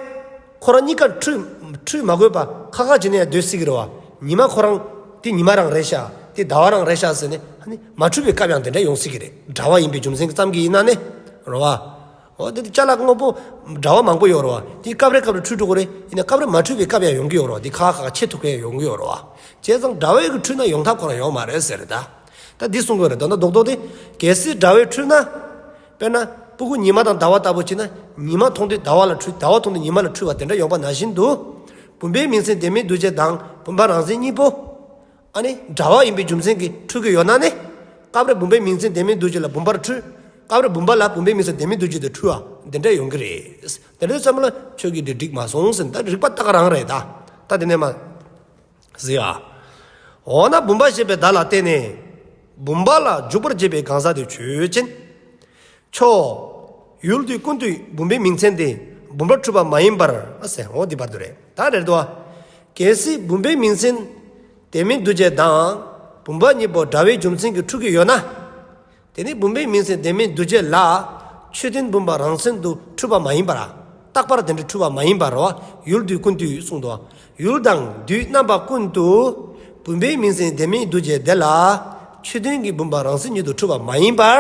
ཁོ་རང་གཉིས་ཀ་འཁྲུལ། འཁྲུལ་མ་དགོས་པ་ཁ་ཁ་བྱས་ནས་ཡང་སྡོད་སྲིད་ཀྱི་རེད་བ། ཉི་མ་ཁོ་རང་། དེ་ཉི་མ་རང་རེད་ཤག་དེ་ཟླ་བ་རང་རེད་ཤག་ཟེར་ནས་ཨ་ནི་མ་འཁྲུལ་བའི་སྐབས་ཡང་དེ་འདྲ་ཡོང་སྲིད་ཀྱི་རེད། འདྲ་བ་ཡིན་པའི་རྒྱུ་མཚན་ཙམ་གྱིས་ཡིན་ན་ནི། རེད་བ། འོ་དེ་དེ་ཅ་ལག་དངོས་པོ། འདྲ་བ་མང་པོ་ཡོད་རེད་བ། དེ་སྐབས་རེ་སྐབས་རེ་འཁྲུལ་འགྲོ་གི་རེད། ཡིན་ན་སྐབས་རེ་མ་འཁྲུལ་བའི་སྐབས་ཡང་ཡོང་གི་ཡོད་རེད་བ། དེ་ཁ་ཁ་ཁ་ཁ་ཆེ་ཐུབ་མཁན་ཡོང་གི་ཡོད་རེད་བ། བྱས་ཙང་འདྲ་བའི་གི་འཁྲུལ་ན་ཡོང་ཐབས་ཁོ་རང་ཡོད་མ་རེད་ཟེར་རེད་ད། ད་འདི་གསུང་གི་རེད། ད་ན་རྡོག་རྡོག་དེ། གལ་སྲིད་འདྲ་བའི་འཁྲུལ་ན། དཔེར་ན། སྤུ་གུ་ཉི་མ་དང་ཟླ་བ་ལྟ་བུ་བྱས་ན་ཉི་མ་མཐོང་དུས་ཟླ་བ་ལ་འཁྲུལ། ཟླ་བ་མཐོང་དུས་ཉི་མ་ལ་འཁྲུལ་བ་དེ་འདྲ་ཡོང་པ་ནང་བཞིན་དུ། བུམ་པའི་མིང་ཚད་ལྡན་མིན་འདུ་བྱེད་དང་བུམ་པ་རང་མཚན་གཉིས་པོ། ཨ་ནི་འདྲ་བ་ཡིན་པའི་རྒྱུ་མཚན་གྱིས་འཁྲུལ་གྱི་ཡོད་ན་ནི། སྐབས་རེ་བུམ་པའི་མིང་ཚིག་ལྡན་མིན་འདུ་བྱེད་ལ་བུམ་པར་འཁྲུལ། སྐབས་རེ་བུམ་པ་ལ་བུམ་པའི་མིང་ཚིག་ལྡན་མིན་འདུ་བྱེད་དུ་འཁྲུལ་བ་དེ་འདྲ་ཡོང་གི་རེད། དེ་འདྲ་ཙམ་ལ་ཁྱོད་ཀྱིས་འདི་འགྲིག་མ་སོང་ཟེར། ད་རིགས་པ་ད་ག་རང་རེད་ད། ད་དེ་ནས་མ་གཟིགས་ཨ། འོ་ན་བུམ་པ་ཞེས་པའི་བརྡ་ལ་བརྟེན་ནས་བུམ་པ་ལ་འཇུག་པར་བྱེད་པའི་གང་ཟག་དེ་ཆོས་ཅན། ཆོས། ཡུལ་དུས་ཀུན་ཏུ་བུམ་པའི་མིང་ཚིག་དེ་བུམ་པར་འཁྲུལ་པ་མ་ཡིན་པར་ཟེར། འོ་འདི་བར་དུ་རེད། ད་རེད་དོ། གལ་སྲིད་བུམ་པའི་མིང་ཚིག་ལྡན་མིན་འདུ་བྱེད་དང་བུམ་པ་གཉིས་པོ་འདྲ་བའི་རྒྱུ་མཚན་གྱིས་འཁྲུལ་གྱི་ཡོད་ན། དེ་ནི་བུམ་པའི་མིང་ཚིག་ལྡན་མིན་འདུ་བྱེད་ལ་ཆོས་ཅན་བུམ་པ་རང་མཚན་དུ་འཁྲུལ་པ་མ་ཡིན་པར། རྟག་པར་དེ་འདྲ་འཁྲུལ་པ་མ་ཡིན་པར་རོ། ཡུལ་དུས་ཀུན་ཏུ་གསུངས་འདུག། ཡུལ་དང་དུས་རྣམ་པ་ཀུན་ཏུ་བུམ་པའི་མིང་ཚིག་ལྡན་མིན་འདུ་བྱེད་དེ་ལ་ཆོས་ཅན་གྱི་བུམ་པ་རང་མཚན་ཉིད་དུ་འཁྲུལ་པ་མ་ཡིན་པར།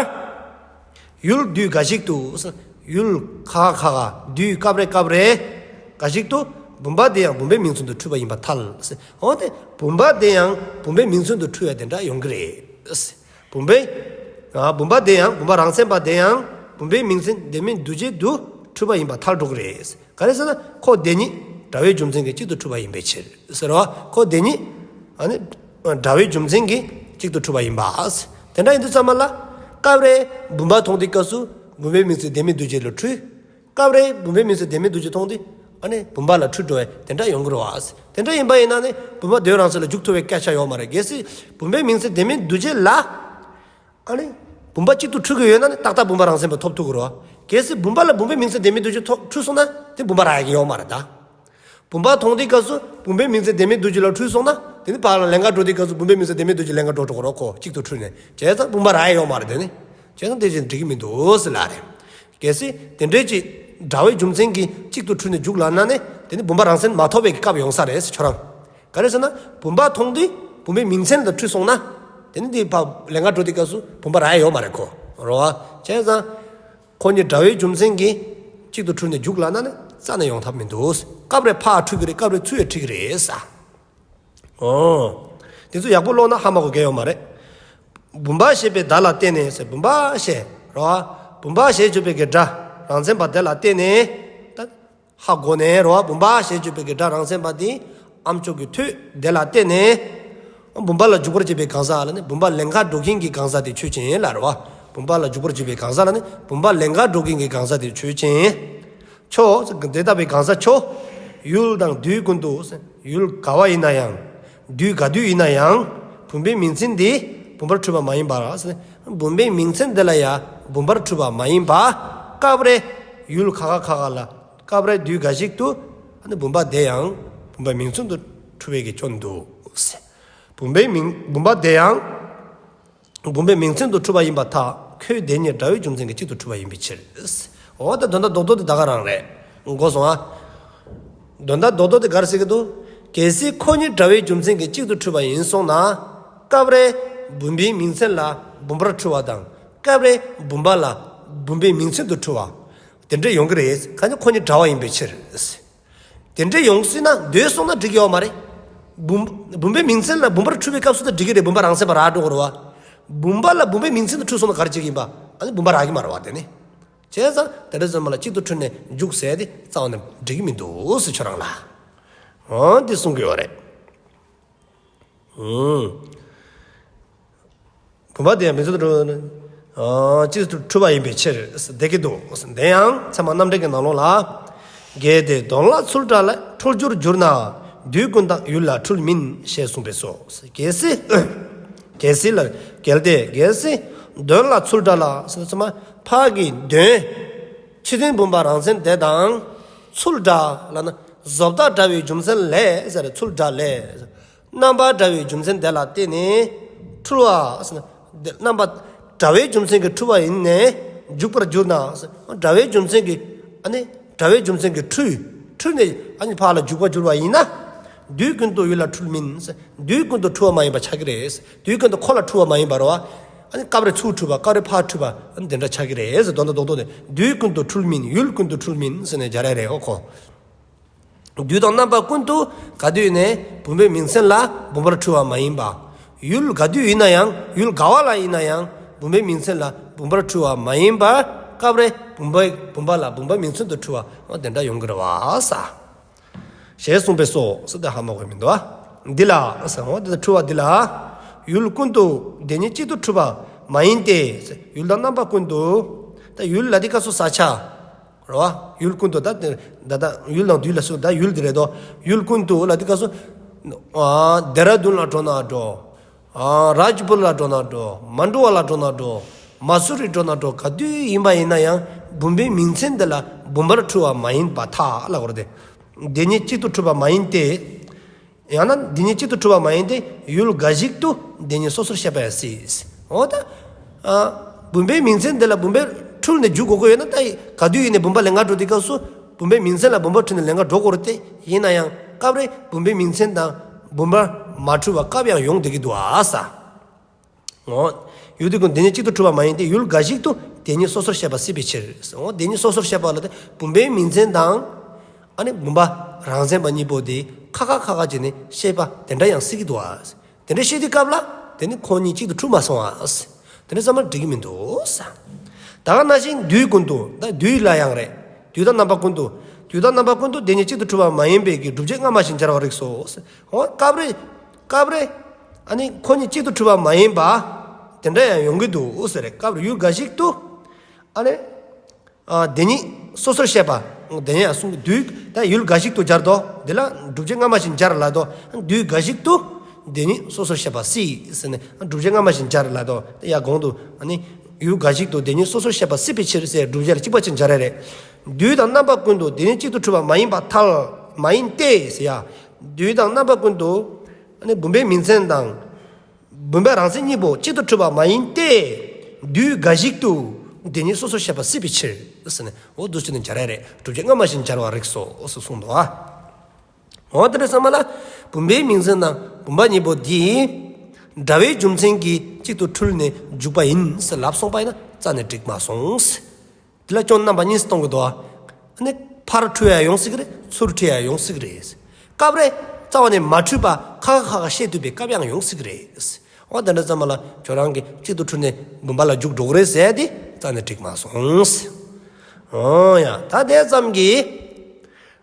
ཡུལ་དུས་འགའ་ཞིག་ཏུ། ཡུལ་ཁ་ཁ་ཁ་དུས་སྐབས་རེ་སྐབས་རེ་འགའ་ཞིག་ཏུ་བུམ་པ་དེ་ཡང་བུམ་པའི་མིང་ཚིག་ཏུ་འཁྲུལ་པ་ཡིན་པར་ཐལ། འོ་དེ་བུམ་པ་དེ་ཡང་བུམ་པའི་མིང་ཚིག་ཏུ་འཁྲུལ་བ་དེ་འདྲ་ཡོང་གི་རེད། བུམ་པའི། ཨ། བུམ་པ་དེ་ཡང་བུམ་པ་རང་མཚན་པ་དེ་ཡང་བུམ་པའི་མིང་ཚིག་ལྡན་མིན་འདུ་བྱེད་དུ་འཁྲུལ་པ་ཡིན་པར་ཐལ་འགྲོ་གི་རེད། ག་རེ་ཟེར་ན་ཁོ་དེ་གཉིས་འདྲ་བའི་རྒྱུ་མཚན་གྱིས་གཅིག་ཏུ་འཁྲུལ་པ་ཡིན་པའི་ཕྱིར་ཟེར་བ། ཁོ་དེ་གཉིས་ཨ་ནི་འདྲ་བའི་རྒྱུ་མཚན་གྱིས་གཅིག་ཏུ་འཁྲུལ་པ་ཡིན་པ། དེ་འདྲ་ཡིན་དུས་ཙམ་པ་ལ་སྐབས་རེ་བུམ་པ་མཐོང་དུས་སྐབས་སུ་བུམ་པའི་མིང་ཚིག་ལྡན་མིན་འདུ་བྱེད་ལ་འཁྲུལ། སྐབས་རེ་བུམ་པའི་མིང་ཚིག་ལྡན་མིན་འདུ་བྱེད་མཐོང་དུས་ཨ་ནི་བུམ་པ་ལ་འཁྲུལ་འགྲོ་བས་དེ་འདྲ་ཡོང་གི་རེད་བ། དེ་འདྲ་ཡིན་པ་ཡིན་ན་ནི་བུམ་པ་དོན་རང་མཚན་ལ་འཇུག་ཐུབ་པའི་སྐད་ཆ་ཡོད་མ་རེད། གལ་སྲིད་བུམ་པའི་མིང་ཚིག་ལྡན་མིན་འདུ་བྱེད་ལ་ཨ་ནི་བུམ་པ་གཅིག་ཏུ་འཁྲུལ་གྱི་ཡོད་ན་ནི་ཏག་ཏག་བུམ་པ་རང་མཚན་པ་ཐོབ་ཐུབ་ཀྱི་རེད་བ། གལ་སྲིད་བུམ་པ་ལ་བུམ་པའི་མིང་ཚིག་ལྡན་མིན་འདུ་བྱེད་ཐོབ་འཁྲུལ་སོང་ན་དེ་བུམ་པ་རག་ཡ་གི་ཡོད་མ་རེད་ད། བུམ་པ་མཐོང་དུས་སྐབས་སུ་བུམ་པའི་མིང་ཚིག་ལྡན་མིན་འདུ་བྱེད་ལ་འཁྲུལ་སོང་ན་དེ་ནི་ཕར་ལ་ལན་འགའ་འགྲོ་དུས་སྐབས་སུ་བུམ་པའི་མིང་ཚིག་ལྡན་མིན་འདུ་བྱེད་ལན་འགའ་འགྲོ་འགྲོ་གི་རེད་ཁོ་གཅིག་ཏུ་འཁྲུལ་ནས། བྱས་ཙང་བུམ་པ་རག་ཡ་ཡོད་མ་རེད། དེ་ནི་བྱས་ཙང་དེ་ཅིག་འགྲིག་གི་མི་འདུག་ཟེར་ལ་རེད། གལ་སྲིད་དེ་འདྲའི་ཅིག་འདྲ་བའི་རྒྱུ་མཚན་གྱིས་གཅིག་ཏུ་འཁྲུལ་ནས་འཇུག་ལབ་ན་ནི་དེ་ནི་བུམ་པ་རང་མཚན་མ་ཐོབ་པའི་སྐབས་ཡོང་ས་རེད་ཁྱོད་རང་། ག་རེ་ཟེར་ན་བུམ་པ་མཐོང་དུས་བུམ་པའི་མིང་མཚན་དང་འཁྲུལ་སོང་ན་དེ་ནི་དེ་ཕར་ལན་འགའ་འགྲོ་དུས་སྐབས་སུ་བུམ་པ་རག་ཡ་ཡོད་མ་རེད་ཁོ། རེད་བ། བྱས་ཙང་ཁོ་གཉིས་འདྲ་བའི་རྒྱུ་མཚན་གྱིས་གཅིག་ཏུ་འཁྲུལ་ནས་འཇུག་ལབ་ན་ནི་རྩ་ནས་ཡོང་ཐབས་མི་འདུག། སྐབས་རེ་ཕར་འཁྲུལ་གྱི་རེད། སྐབས་རེ་ཚུར་ཡང་འཁྲུལ་གྱི་རེད་ས། ཨོ། དེ་ཚོ་ཡག་པོ་ཀློག་ན་ཧ་མ་གོ་མཁན་ཡོད་མ་རེད། བུམ་པ་ཞེས་པའི་བརྡ་ལ་བརྟེན་ནས་ཟེར་བུམ་པ་ཞེས་རོ། བུམ་པ་ཞེས་བརྗོད་པའི་གི་སྒྲ་རང་མཚན་པ་དེ་ལ་བརྟེན་ནས། ད་ཧ་གོ་ནས་རོ། བུམ་པ་ཞེས་བརྗོད་པའི་གི་སྒྲ་རང་མཚན་པ་དེ་ཨ་མཆོག་གི་ཐོས་དེ་ལ་བརྟེན་ནས། བུམ་པ་ལ་འཇུག་པར་བྱེད་པའི་གང་ཟག་ལ་ནི་བུམ་པ་ལེན་ག་འགྲོ་མཁན་གྱི་གང་ཟག་དེ་ཆོས་ཅན་ལ་རོ། བུམ་པ་ལ་འཇུག་པར་བྱེད་པའི་གང་ཟག་ལ་ནི་བུམ་པ་ལེན་ག་འགྲོ་མཁན་གྱི་གང་ཟག་དེ་ཆོས་ཅན། ཆོས། དེ་ལྟ་བུའི་གང་ཟག་ཆོས། ཡུལ་དང་དུས་ཀུན་ཏུ། ཡུལ་ག་བ་ཡིན་ན་ཡང་། དུས་ག་དུས་ཡིན་ན་ཡང་། བུམ་པའི་མིང་མཚན་འདི་བུམ་པར་འཁྲུལ་པ་མ་ཡིན་པར། བུམ་པའི་མིང་མཚན་འདི་ལ་ཡང་བུམ་པར་འཁྲུལ་པ་མ་ཡིན་པ། སྐབས་རེ་ཡུལ་ཁ་ཁ་ཁ་ཁ་ལ། སྐབས་རེ་དུས་འགའ་ཞིག་ཏུ། ཨ་ནི་བུམ་པ་དེ་ཡང་བུམ་པའི་མིང་མཚན་དུ་འཁྲུལ་བའི་གི་སྐྱོན་འདུག། བུམ་པའི་མིང་བུམ་པ་དེ་ཡང་། བུམ་པའི་མིང་མཚན་དུ་འཁྲུལ་བ་ཡིན་པར་ཐལ། ཁོས་དེ་གཉིས་འདྲ་བའི་རྒྱུ་མཚན་གྱིས་གཅིག་ཏུ་འཁྲུལ་བ་ཡིན་པའི་ཕྱིར། འོ་ད་དོན་དག་རྡོག་རྡོག་དེ་ད་ག་རང་རེད། གོ་སོང་ཨ། དོན་དག་རྡོག་རྡོག་དེ་ག་རེ་ཟེར་གྱི་འདུག། གལ་སྲིད་ཁོ་གཉིས་འདྲ་བའི་རྒྱུ་མཚན་གྱིས་གཅིག་ཏུ་འཁྲུལ་བ་ཡིན་སོང་ན། སྐབས་རེ་བུམ་པའི་མིང་མཚན་ལ་བུམ་པར་འཁྲུལ་བ་དང་། སྐབས་རེ་བུམ་པ་ལ་བུམ་པའི་མིང་མཚན་དུ་འཁྲུལ་བ། དེ་འདྲ་ཡོང་གི་རེད། གང་ཡིན་ཁོ་གཉིས་འདྲ་བ་ཡིན་པའི་ཕྱིར། དེ་འདྲ་ཡོང་སྲིད་ན་འདོད་སོང་ན་འགྲིག་ཡོད་མ་རེད། བུམ་བུམ་པའི་མིང་མཚན་ལ་བུམ་པར་འཁྲུལ་བའི་སྐབས་སུ་ད་འགྲིག་གི་རེད། བུམ་པ་རང་མཚན་པ་རག་འགྲོ་གི་རེད་བ། བུམ་པ་ལ་བུམ་པའི་མིང་མཚན་དུ་འཁྲུལ་སོང་ན་ག་རེ་བྱེད་ཀྱི་ཡིན་པ། ཨ་ནི་བུམ་པ་རག་གི་མ་རེད་བ་དེ་ནི། བྱས་ཙང་དེ་འདྲ་ཙམ་ལ་གཅིག་ཏུ་འཁྲུལ་ནས་འཇུག་ཟེར་དེ་རྩ་བ་ནས་འགྲིག་གི་མི་འདུག་ཟེར་ཁྱོད་རང་ལ། འོ་འདི་གསུང་གི་ཡོད་རེད། ཨང་། བུམ་པ་དེ་ཡང་མིང་མཚན་དུ་འཁྲུལ། ཨང་། གཅིག་ཏུ་འཁྲུལ་བ་ཡིན་པའི་ཕྱིར་འདོད་ཀྱི་འདུག། དེ་ཡང་ཚད་མ་རྣམ་འགྲེལ་གྱི་ནང་ལོགས་ལ། གལ་ཏེ་དོན་ལ་ཚུལ་འདྲ་ལ་འཁྲུལ་རྒྱུར་གྱུར་ན་དུས་ཀུན་དང་ཡུལ་ལ་འཁྲུལ་མིན་ཞེས་གསུངས་པས་སོ། གལ་སྲིད། གལ་སྲིད་ལ། གལ་ཏེ་གལ་སྲིད་དོན་ལ་ཚུལ་འདྲ་ལ་ཚད་མ་ཕ་གི་དོན། ཆོས་ཅན་བུམ་པ་རང་མཚན་དེ་དང་ཚུལ་འདྲ་ལབ་ན་བཟོ་ལྟ་འདྲ་བའི་རྒྱུ་མཚན་ལས་ཟེར། ཚུལ་འདྲ་ལས། རྣམ་པ་འདྲ་བའི་རྒྱུ་མཚན་དེ་ལ་བརྟེན་ནས་འཁྲུལ་བ། རྣམ་པ་འདྲ་བའི་རྒྱུ་མཚན་གྱིས་འཁྲུལ་བ་ཡིན་ནས་འཇུག་པར་གྱུར་ན། འདྲ་བའི་རྒྱུ་མཚན་གྱིས་ཨ་ནི་འདྲ་བའི་རྒྱུ་མཚན་གྱིས་འཁྲུལ། འཁྲུལ་ནས་ཨ་ནི་ཕར་ལ་འཇུག་པར་གྱུར་བ་ཡིན་ན། དུས་ཀུན་ཏུ་ཡུལ་ལ་འཁྲུལ་མིན། དུས་ཀུན་ཏུ་འཁྲུལ་བ་མ་ཡིན་པ་ཆགས་ཀྱི་རེད། དུས་ཀུན་ཏུ་ཁོ་ལ་འཁྲུལ་བ་མ་ཡིན་པ་རེད་བ། ཨ་ནི་སྐབས་རེ་ཚུར་འཁྲུལ་བ་སྐབས་རེ་ཕར་འཁྲུལ་བ་ཨ་ནི་དེ་འདྲ་ཆགས་ཀྱི་རེད་ཟེར། དོན་དག་རྡོག་རྡོག་དེ་དུས་ཀུན་ཏུ་འཁྲུལ་མིན་ཡུལ་ཀུན་ཏུ་འཁྲུལ་མིན་ཟེར་ནས་སྦྱར་ཡ་རེད། ཨོ་ཁོ། དུས་དང་རྣམ་པ་ཀུན་ཏུ་ག་དུས་ནས་བུམ་པའི་མིང་མཚན་ལ་བུམ་པར་འཁྲུལ་བ་མ་ཡིན་པ། ཡུལ་ག་དུས་ཡིན་ན་ཡང་ཡུལ་ག་བ་ལ་ཡིན་ན་ཡང་བུམ་པའི་མིང་མཚན་ལ་བུམ་པར་འཁྲུལ་བ་མ་ཡིན་པར་སྐབས་རེ་བུམ་པའི་བུམ་པ་ལ་བུམ་པའི་མིང་མཚན་དུ་འཁྲུལ་བ་དེ་འདྲ་ཡོང་གི་རེད་བ་ས། ཞེས་གསུངས་པས་སོ། ས་དེ་ཧ་མ་གོ་མི་འདུག་ཨ། འདི་ལ་ཟེར་འོ་འདི་ལ་འཁྲུལ་བ་འདི་ལ། ཡུལ་ཀུན་ཏུ་དེ་ཉིད་གཅིག་ཏུ་འཁྲུལ་པ་མ་ཡིན་ཏེ། ཡུལ་དང་རྣམ་པ་ཀུན་ཏུ། ད་ཡུལ་ལ་འདི་སྐབས་སུ་ས་ཆ། རེད་བ། ཡུལ་ཀུན་ཏུ་ད་དེ་ད་ད་ཡུལ་དང་དུས་ལ་སུ་ད་ཡུལ་འདི་རེད་དོ། ཡུལ་ཀུན་ཏུ་ལ་འདི་སྐབས་སུ། ཨ་ལྡེ་ར་ལྡུན་ལ་འགྲོ་ན་འགྲོ། ཨ་རཱཇ་པུར་ལ་འགྲོ་ན་འགྲོ། མན་ཌུ་བ་ལ་འགྲོ་ན་འགྲོ། མ་སུ་རི་འགྲོ་ན་འགྲོ། ག་དུས་ཡིན་པ་ཡིན་ན་ཡང་བུམ་པའི་མིང་ཚན་འདི་ལ་བུམ་པར་འཁྲུལ་བ་མ་ཡིན་པར་ཐལ་ལབ་དགོས་རེད་དེ། དེ་ཉིད་གཅིག་ཏུ་འཁྲུལ་པ་མ་ཡིན་ཏེ། ཡང་ན་འདི་ཉིད་གཅིག་ཏུ་འཁྲུལ་པ་མ་ཡིན་ཏེ། ཡུལ་འགའ་ཞིག་ཏུ་དེ་ཉིད་སོ་སོར་བཤད་པ་ཡང་སྲིད། འོ་ད། ཨ། བུམ་པའི་མིང་ཚན་འདི་ལ་བུམ་པས་འཁྲུལ་ནས་འཇུག་དགོས་ཀྱི་ཡོད་ན། ད་ག་དུས་ཡིན་ནས་བུམ་པ་ལེན་ག་འགྲོ་དུས་སྐབས་སུ་བུམ་པའི་མིང་ཚན་ལ་བུམ་པ་འཁྲུལ་ནས་ལེན་ག་འགྲོ་དགོས་རེད་དེ། ཡིན་ན་ཡང་སྐབས་རེ་བུམ་པའི་མིང་ཚན་དང་བུམ་པ་མ་འཁྲུལ་བ་སྐབས་ཡང་ཡོང་བསྡད་ཀྱི་འདུག་ཨ་ས། འོ། ཡུལ་དུས་ཀུན་དེ་ཉིད་གཅིག་ཏུ་འཁྲུལ་པ་མ་ཡིན་ཏེ། ཡུལ་འགའ་ཞིག་ཏུ་དེ་ཉིད་སོ་སོར་བཤད་པ་སྲིད་པའི་ཕྱིར། འོ་དེ་ཉིད་སོ་སོར་བཤད་པ་ལ་དེ་བུམ་པའི་མིང་ཚན་དང་། ཨ་ནི་བུམ་པ་རང་མཚན་པ་གཉིས་པོ་དེ་ཁ་ཁ་ཁ་ཁ་བྱས་ནས་བཤད་པ་དེ་འདྲ་ཡང་སྲིད་ཀྱི་འདུག་ཨ། དེ་འདྲ་བཤད་དུས་སྐབས་ལ་དེ་ནི་ཁོང་གཉིས་གཅིག་ཏུ་འཁྲུལ་མ་སོང་ཨ། དེ་འདྲ་ཚང་མ་འགྲིག་གི་མི་འདུག་ས། ད་ག་ནང་བཞིན་དུས་ཀུན་ཏུ། ད་དུས་ལ་ཡང་རེད། དུས་དང་རྣམ་པ་ཀུན་ཏུ། དུས་དང་རྣམ་པ་ཀུན་ཏུ་དེ་ཉིད་གཅིག་ཏུ་འཁྲུལ་པ་མ་ཡིན་པའི་གི་སྒྲུབ་བྱེད་སྔ་མ་བཞིན་སྦྱར་བར་རིགས་སོ། འོ་སྐབས་རེ། སྐབས་རེ། ཨ་ནི་ཁོ་གཉིས་གཅིག་ཏུ་འཁྲུལ་པ་མ་ཡིན་པ། དེ་འདྲ་ཡང་ཡོང་གི་འདུག་ཟེར་རེད། སྐབས་རེ་ཡུལ་འགའ་ཞིག་ཏུ། ཨ་ནི། ཨ་དེ་ཉིད་སོ་སོར་བཤད་པ། དེ་ཉིད་ཡང་གསུང་གི་དུས་ད་ཡུལ་འགའ་ཞིག་ཏུ་སྦྱར་དོ། འདི་ལ་སྒྲུབ་བྱེད་སྔ་མ་བཞིན་སྦྱར་ལབ་དོ། དུས་འགའ་ཞིག་ཏུ་དེ་ཉིད་སོ་སོར་བཤད་པ་སྲིད་ཟེར་ནས་སྒྲུབ་བྱེད་སྔ་མ་བཞིན་སྦྱར་ལབ་དོ། ཡ་གོང་དུ་ཨ་ནི་ཡུལ་འགའ་ཞིག་ཏུ་དེ་ཉིད་སོ་སོར་བཤད་པ་སྲིད་པའི་ཕྱིར་ཟེར་སྒྲུབ་བྱེད་ལ་གཅིག་པ་ཅན་སྦྱར་ཡ་རེད། དུས་དང་རྣམ་པ་ཀུན་ཏུ་དེ་ཉིད་གཅིག་ཏུ་འཁྲུལ་པ་མ་ཡིན་པར་ཐལ། མ་ཡིན་ཏེ་ཟེར་ཡ། དུས་དང་རྣམ་པ་ཀུན་ཏུ་ཨ་ནི་བུམ་པའི་མིང་ཚན་དང་། བུམ་པ་རང་མཚན་གཉིས་པོ་གཅིག་ཏུ་འཁྲུལ་པ་མ་ཡིན་ཏེ། དུས་འགའ་ཞིག་ཏུ་དེ་ཉིད་སོ་སོར་བཤད་པ་སྲིད་པའི་ཕྱིར་ཟེར་ནས། འོ་འདུག་སེ་ནས་སྦྱར་ཡ་རེད། སྒྲུབ་བྱེད་སྔ་མ་བཞིན་སྦྱར་བར་རིགས་སོ་ཟེར་གསུངས་འདུག་ཨ། འོ་དེ་འདྲ་ཚང་མ་ལ་བུམ་པའི་མིང་ཚན་དང་བུམ་པ་གཉིས་པོ་འདི་འདྲ་བའི་རྒྱུ་མཚན་གྱིས་གཅིག་ཏུ་འཁྲུལ་ནས་འཇུག་པ་ཡིན་ཟེར་ལབ་སོང་པ་ཡིན་ན་རྩ་ནས་འགྲིག་མ་སོང་། དེ་ལ་སྐྱོན་རྣམ་པ་གཉིས་སུ་གཏོང་གི་འདུག་ཨ། ཨ་ནི་ཕར་འཁྲུལ་ཡ་ཡོང་སྲིད་ཀྱི་རེད། ཚུར་འཁྲུལ་ཡ་ཡོང་སྲིད་ཀྱི་རེད། སྐབས་རེ་རྩ་བ་ནས་མ་འཁྲུལ་པ་ཁ་ཁ་ཁ་ཁ་བཤད་ཐུབ་པའི་སྐབས་ཡང་ཡོང་སྲིད་ཀྱི་རེད། འོ་དེ་འདྲ་ཙམ་མ་ལ་ཁྱོད་རང་གིས་གཅིག་ཏུ་འཁྲུལ་ནས་བུམ་པ་ལ་འཇུག་འགྲོ་གི་རེད་ཟེར་ཏེ་རྩ་ནས་འགྲིག་མ་སོང་། འོ་ཡ་ད་དེ་ཙམ་གྱིས།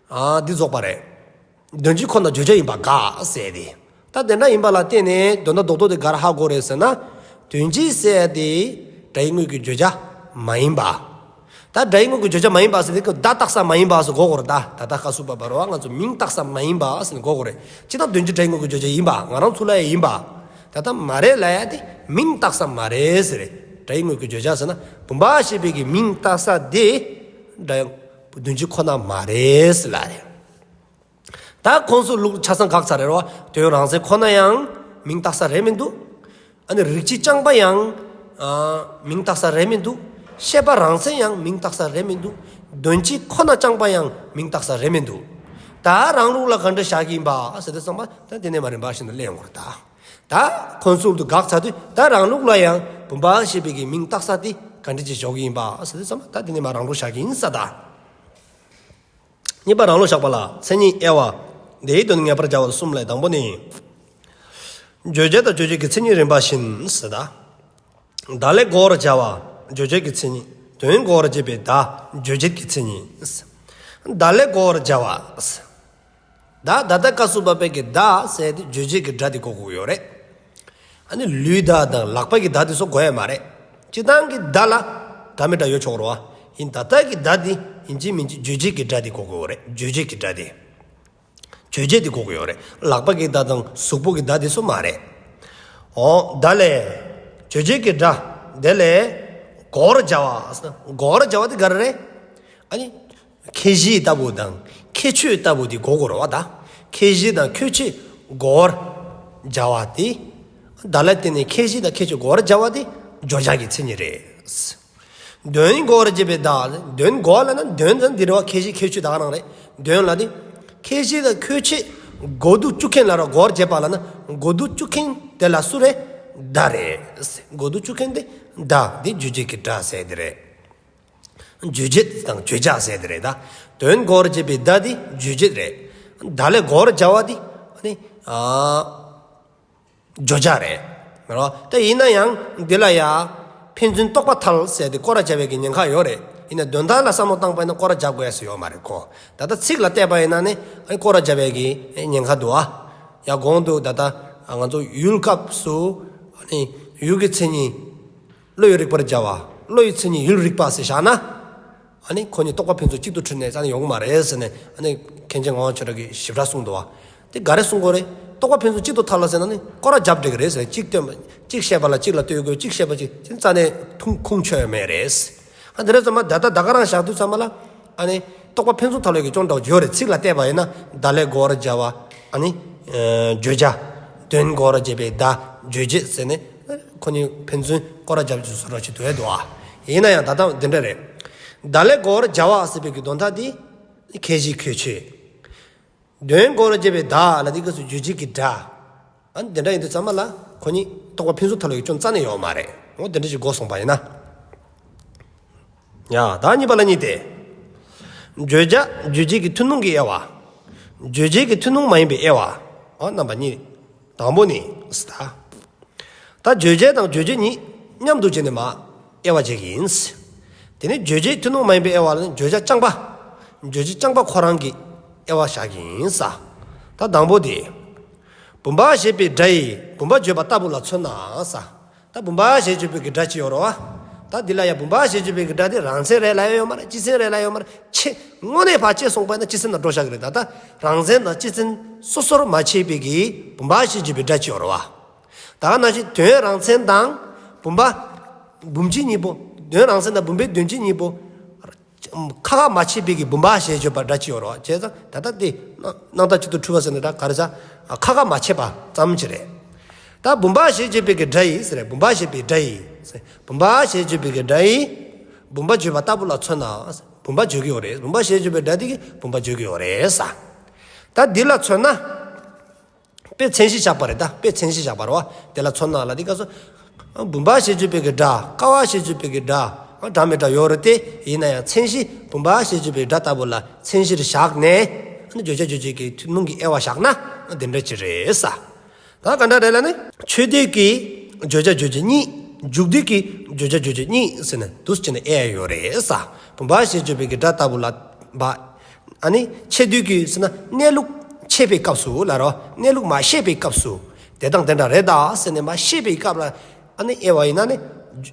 ཨ་འདི་རྫོགས་པ་རེད། དོན་སྤྱི་ཁོ་ན་བརྗོད་བྱ་ཡིན་པ་དགག་ཟེར་ཏེ། ད་དེ་འདྲ་ཡིན་པ་ལ་བརྟེན་ནས་དོན་དག་རྡོག་རྡོག་དེ་ག་རེ་ཧ་གོ་རེད་ཟེར་ན། དོན་སྤྱི་ཟེར་ཏེ་སྒྲ་ཡི་དངོས་ཀྱི་བརྗོད་བྱ་མ་ཡིན་པ། ད་སྒྲ་ཡི་དངོས་ཀྱི་བརྗོད་བྱ་མ་ཡིན་པ་ཟེར་ཏེ་བརྡ་བཏགས་ས་མ་ཡིན་པ་ཟེར་གོ་དགོས་རེད། ད་ད་ལྟ་སྐབས་སུ་བབ་པ་རེད་བ། ང་ཚོ་མིང་བཏགས་ས་མ་ཡིན་པ་ཟེར་ནས་གོ་དགོས་རེད། སྤྱིར་བཏང་དོན་སྤྱི་སྒྲ་ཡི་དངོས་ཀྱི་བརྗོད་བྱ་ཡིན་པ། ང་རང་ཚོ་ལ་ཡང་ཡིན་པ། ད་ལྟ་མ་རེད་ལབ་ཡ་དེ་མིང་བཏགས་ས་མ་རེད་ཟེར་རེད། སྒྲ་ཡི་དངོས་ཀྱི་བརྗོད་བྱ་ཟེར་ན་བུམ་པ་ཞེས་པའི་གི་མིང་བཏགས་ས་དེ་སྒྲ་ཡི་དོན་སྤྱི་ཁོ་ན་མ་རེད་ཟེར་ལབ་རེད། ད་ཁོང་ཚོ་ལུགས་ཆ་ཚང་དགག་ཚར་རེད་བ། དོན་རང་མཚན་ཁོ་ན་ཡང་མིང་བཏགས་ས་རེད་མི་འདུག་ཨ་ནི་རིགས་སྤྱི་རྐྱང་པ་ཡང་ཨ་མིང་བཏགས་ས་རེད་མི་འདུག་ཤེས་པ་རང་མཚན་ཡང་མིང་བཏགས་ས་རེད་མི་འདུག་དོན་སྤྱི་ཁོ་ན་རྐྱང་པ་ཡང་མིང་བཏགས་ས་རེད་མི་འདུག་ད་རང་ལུགས་ལ་ག་འདྲ་བཞག་གི་ཡིན་པ་ཟེར་དུས་ཙམ་པ་ད་དེ་ནས་མར་རིམ་པ་བཞིན་དུ་གླེང་དགོས་རེད་ད། ད་ཁོང་ཚོ་ལུགས་དགག་ཚར་དུས་ད་རང་ལུགས་ལ་ཡང་བུམ་པ་ཞེས་པའི་གི་མིང་བཏགས་ས་དེ་ག་འདྲ་ཅིག་འཇོག་གི་ཡིན་པ་ཟེར་དུས་ཙམ་པ་ད་དེ་ནས་མར་རང་ལུགས་བཞག་གི་ཡིན་ས་ད། གཉིས་པ་རང་ལུགས་བཞག་པ་ལ་མཚན་ཉིད་དབྱེ་བ། དེའི་དོན་ངེས་པར་བྱ་བ་གསུམ་ལས། དང་པོ་ནི། རྗོད་བྱེད་དང་རྗོད་བྱེད་ཀྱི་མཚན་ཉིད་རིམ་པ་བཞིན་ཟེར་ད། བརྡ་ལས་གོ་བར་བྱ་བ་རྗོད་བྱེད་ཀྱི་མཚན་ཉིད། དོན་གོ་བར་བྱེད་པའི་བརྡ་རྗོད་བྱེད་ཀྱི་མཚན་ཉིད། བརྡ་ལས་གོ་བར་བྱ་བ། ད་ད་ལྟ་སྐབས་སུ་བབ་པའི་གི་བརྡ་ཟེར་དེ་རྗོད་བྱེད་ཀྱི་སྒྲ་དེ་གོ་དགོས་ཡོད་རེད། ཨ་ནི་ལུས་བརྡ་དང་ལག་པ་གི་བརྡ་དེ་ཚོ་གོ་ཡ་མ་རེད། སྤྱིར་བཏང་གི་བརྡ་ལ་འདྲ་མི་འདྲ་ཡོད་ཆོག་རེད་བ། ཡིན་ད་ལྟ་གི་བརྡ་དེ་ཡིན་གཅིག་མིན་གཅིག་རྗོད་བྱེད་ཀྱི་སྒྲ་དེ་གོ་དགོས་ཡོད་རེད། རྗོད་བྱེད་ཀྱི་སྒྲ་དེ། རྗོད་བྱེད་དེ་གོ་དགོས་ཡོད་རེད། ལག་པ་གི་བརྡ་དང་གཟུགས་པོ་གི་བརྡ་དེ་ཚོ་མ་རེད། འོ་བརྡ་ལས། རྗོད་བྱེད་ཀྱི་སྒྲ། དེ་ལས། གོ་བར་བྱ་བ། གོ་བར་བྱ་བ་དེ་ག་རེ་རེད། ཨ་ནི། ཁྱད་གཞི་ལྟ་བུ་དང་ཁྱད་ཆོས་ལྟ་བུ་དེ་གོ་དགོས་རེད་བ་ད། ཁྱད་གཞི་དང་ཁྱད་ཆོས་གོ་བར་བྱ་བ་དེ། བརྡ་ལ་བརྟེན་ནས་ཁྱད་གཞི་དང་ཁྱད་ཆོས་གོ་བར་བྱ་བ་དེ་བརྗོད་བྱ་གི་མཚན་ཉིད་རེད། དོན་གོ་བར་བྱེད་པའི་བརྡ། དོན་གོ་ལབ་ན་དོན་དང་འདི་རེད་བ། ཁྱད་གཞི་ཁྱད་ཆོས་ད་ག་རང་རེད། དོན་ལ་དེ། ཁྱད་གཞི་དང་ཁྱད་ཆོས་གོ་དུ་བཅུག་མཁན་ལ་ར་གོ་བར་བྱེད་པ་ལབ་ན་གོ་དུ་བཅུག་མཁན་དེ་ལ་སུ་རེད། བརྡ་རེད། གོ་དུ་བཅུག་མཁན་དེ་བརྡ་དེ་རྗོད་བྱེད་ཀྱི་སྒྲ་ཟེར་དེ་རེད། རྗོད་བྱེད་དང་བརྗོད་བྱ་ཟེར་དེ་རེད་ད། དོན་གོ་བར་བྱེད་པའི་བརྡ་དེ་རྗོད་བྱེད་རེད། བརྡ་ལས་གོ་བར་བྱ་བ་དེ་ནི་ཨ་བརྗོད་བྱ་རེད། རོ། དེ་ཡིན་ན་ཡང་འདི་ལ་ཡ་ཕན་ཚུན་རྟོག་པ་ཐལ་ཟེར་ཏེ་སྐོར་ར་བྱ་བའི་གི་ཉེན་ཁ་ཡོད་རེད། ཡིན་ན་དོན་དག་ལ་བསམ་བློ་བཏང་པ་ཡིན་ན་སྐོར་ར་བྱ་དགོས་ཡ་ཟེར་ཡོད་མ་རེད་ཁོ། ད་ལྟ་ཚིག་ལ་བལྟས་པ་ཡིན་ན་ནི་ཨ་ནི་སྐོར་ར་བྱ་བའི་གི་ཉེན་ཁ་འདུག་ཨ། ཡང་གོང་དུ་ད་ལྟ་ང་ཚོ་ཡུལ་སྐབས་སུ་ཨ་ནི་ཡུལ་གྱི་མཚན་ཉིད་བློ་ཡི་རིག་པར་བྱ་བ། བློ་ཡི་མཚན་ཉིད་ཡུལ་རིག་པ་ཟེར་བཞག་ན། ཨ་ནི་ཁོ་གཉིས་རྟོག་པ་ཕན་ཚུན་གཅིག་ཏུ་འཁྲུལ་ནས་རྩ་ནས་ཡོང་གི་མ་རེད་ཟེར་ནས། ཨ་ནི་མཁན་ཆེན་ངག་དབང་ཆོས་གྲགས་ཀྱིས་ཞིབ་ཕྲ་གསུངས་འདུག་བ། དེ་ག་རེ་གསུང་དགོས་རེད། རྟོག་པ་ཕན་ཚུན་གཅིག་ཏུ་ཐལ་ལ་ཟེར་ན་ནི་སྐོར་ར་རྒྱབ་འགྲིག་གི་རེད་ཟེར། གཅིག་སྟོན་པ་གཅིག་བཤད་པ་ལ་གཅིག་ལ་ལྟོས་དགོས། གཅིག་བཤད་པ་གཅིག་དེ་རྩ་ནས་ཐུང་ཁུངས་ཆོད་ཡོད་མེད་རེད། ཨ་དེ་རེད་ཙམ་མ་ད་ལྟ་ད་ག་རང་བཞག་དུས་ཙམ་མ་ལ། ཨ་ནི་རྟོག་པ་ཕན་ཚུན་ཐལ་བའི་གི་སྐྱོན་འདྲ་བོ་ཡོད་རེད། ཚིག་ལ་བལྟས་པ་ཡིན་ན་བརྡ་ལས་གོ་བར་བྱ་བ། ཨ་ནི་བརྗོད་བྱ། དོན་གོ་བར་བྱེད་པའི་བརྡ། རྗོད་བྱེད་ཟེར་ནས་ཁོ་གཉིས་ཕན་ཚུན་སྐོར་ར་རྒྱབ་ཀྱི་བཟོ་འདྲ་ཞིག་འདུག་ཨེ་འདུག་ཨ། ཡིན་ན་ཡང་ད་ལྟ་འདི་འདྲ་རེད། བརྡ་ལས་གོ་བར་བྱ་བ་ཟེར་བའི་གི་དོན་དག་འདི་ཁྱད་གཞི་ཁྱད་ཆོས། དོན་གོ་བར་བྱེད་པའི་བརྡ་ལ་འདི་སྐབས་སུ་རྗོད་བྱེད་ཀྱི་སྒྲ། ཨ་ནི་དེ་འདྲ་ཡིན་དུས་ཙམ་མ་ལ་ཁོ་གཉིས་རྟོག་པ་ཕན་ཚུན་ཐལ་བའི་སྐྱོན་རྩ་ནས་ཡོད་མ་རེད། འོ་དེ་འདྲ་ཞིག་གོ་སོང་པ་ཡིན་ན། ཡ་ད་གཉིས་པ་ལ་གཉིས་ཏེ། བརྗོད་བྱ་རྗོད་བྱེད་ཀྱི་ཐུན་མོང་གི་དབྱེ་བ། རྗོད་བྱེད་ཀྱི་ཐུན་མོང་མ་ཡིན་པའི་དབྱེ་བ། འོ་རྣམ་པ་གཉིས། དང་པོ་ནི་ཟེར་ད། ད་རྗོད་བྱེད་དང་རྗོད་བྱེད་གཉིས་མཉམ་དུ་བྱས་ནས་མ་དབྱེ་བ་འབྱེད་ཀྱི་ཡིན། དེ་ནས་རྗོད་བྱེད་ཐུན་མོང་མ་ཡིན་པའི་དབྱེ་བ་ལ་ནི་བརྗོད་བྱ་རྐྱང་པ། རྗོད་བྱེད་རྐྱང་པ་ཁོ་རང་གི་དབྱེ་བ་བཞག་གི་ཡིན་ས། ད་དང་པོ་དེ། བུམ་པ་ཞེས་པའི་སྒྲ་ཡིས་བུམ་པ་བརྗོད་པ་ལྟ་བུ་ལ་མཚོན་ན་ས། ད་བུམ་པ་ཞེས་བརྗོད་པའི་གི་སྒྲ་ཅིག་ཡོད་རེད་བ། ད་འདི་ལ་ཡང་བུམ་པ་ཞེས་བརྗོད་པའི་གི་སྒྲ་དེ་རང་མཚན་རེད་ལབ་ཡ་ཡོད་མ་རེད། སྤྱི་མཚན་རེད་ལབ་ཡ་ཡོད་མ་རེད། ཆེ་དངོས་གནས་ཕར་དཔྱད་སོང་པ་ཡིན་ན་སྤྱི་མཚན་ལ་འགྲོ་བཞག་གི་རེད། ད་ལྟ་རང་མཚན་དང་སྤྱི་མཚན་སོ་སོར་མ་ཕྱེ་བའི་གི་བུམ་པ་ཞེས་བརྗོད་པའི་སྒྲ་ཅིག་ཡོད་རེད་བ། ད་ག་ནང་བཞིན་དོན་རང་མཚན་དང་བུམ་པ། བུམ་སྤྱི་གཉིས་པོ། དོན་རང་མཚན་དང་བུམ་པའི་དོན་སྤྱི་གཉིས་པོ། ཁ་ཁ་མ་ཕྱེ་བའི་གི་བུམ་པ་ཞེས་བརྗོད་པ་སྒྲ་ཅིག་ཡོད་རེད་བ། བྱས་ཙང་ད་ལྟ་དེ་སྣང་སྣང་བཏགས་གཅིག་ཏུ་འཁྲུལ་བ་ཟེར་ན་ད་ག་རེ་ཟ། ཁ་ཁ་མ་ཕྱེ་བ་ཙམ་ཅིག་རེད། ད་བུམ་པ་ཞེས་བརྗོད་པའི་གི་སྒྲ་ཡིས་ཟེར། བུམ་པ་ཞེས་པའི་སྒྲ་ཡིས་ཟེར། བུམ་པ་ཞེས་བརྗོད་པའི་གི་སྒྲ་ཡིས་བུམ་པ་བརྗོད་པ་ལྟ་བུ་ལ་མཚོན་ན། བུམ་པ་བརྗོད་ཀྱི་ཡོད་རེད། བུམ་པ་ཞེས་བརྗོད་པའི་སྒྲ་དེ་གིས་བུམ་པ་བརྗོད་ཀྱི་ཡོད་རེད་ས། ད་འདི་ལ་མཚོན་ན། དཔེ་མཚན་གཞི་བཞག་པ་རེད། ད་དཔེ་མཚན་གཞི་བཞག་པ་རེད་བ། དེ་ལ་མཚོན་ན་ལ་འདི་སྐབས་སུ། བུམ་པ་ཞེས་བརྗོད་པའི་གི་སྒྲ། ཀ་བ་ཞེས་བརྗོད་པའི་གི་སྒྲ། འདྲ་མི་འདྲ་ཡོད་རེད་དེ། ཡིན་ན་ཡང་མཚན་གཞི་བུམ་པ་ཞེས་བརྗོད་པའི་སྒྲ་ལྟ་བུ་ལ་མཚན་གཞིར་བཞག་ནས། བརྗོད་བྱ་རྗོད་བྱེད་ཀྱི་ཐུན་མོང་གི་དབྱེ་བ་བཞག་ན་འདི་འདྲ་ཅིག་རེད་ས། ད་ག་འདྲ་རེད་ལ་ནི། ཆེད་དུས་ཀྱི་བརྗོད་བྱ་རྗོད་བྱེད་གཉིས། མཇུག་དུས་ཀྱི་བརྗོད་བྱ་རྗོད་བྱེད་གཉིས་ཟེར་ནས་འདུག་སེ་བྱས་ནས་དབྱེ་ཡོད་རེད་ས། བུམ་པ་ཞེས་བརྗོད་པའི་གི་སྒྲ་ལྟ་བུ་ལ་བ། ཨ་ནི་ཆེད་དུས་ཀྱི་ཟེར་ན་གནས་ལུགས་ཆད་པའི་སྐབས་སུ་ལ་རོ། གནས་ལུགས་མ་ཤེས་པའི་སྐབས་སུ། དེ་དང་དེ་འདྲ་རེད་ད་ཟེར་ནས་མ་ཤེས་པའི་སྐབས་ལ། ཨ་ནི་དབྱེ་བ་ཡིན་ན་ནི།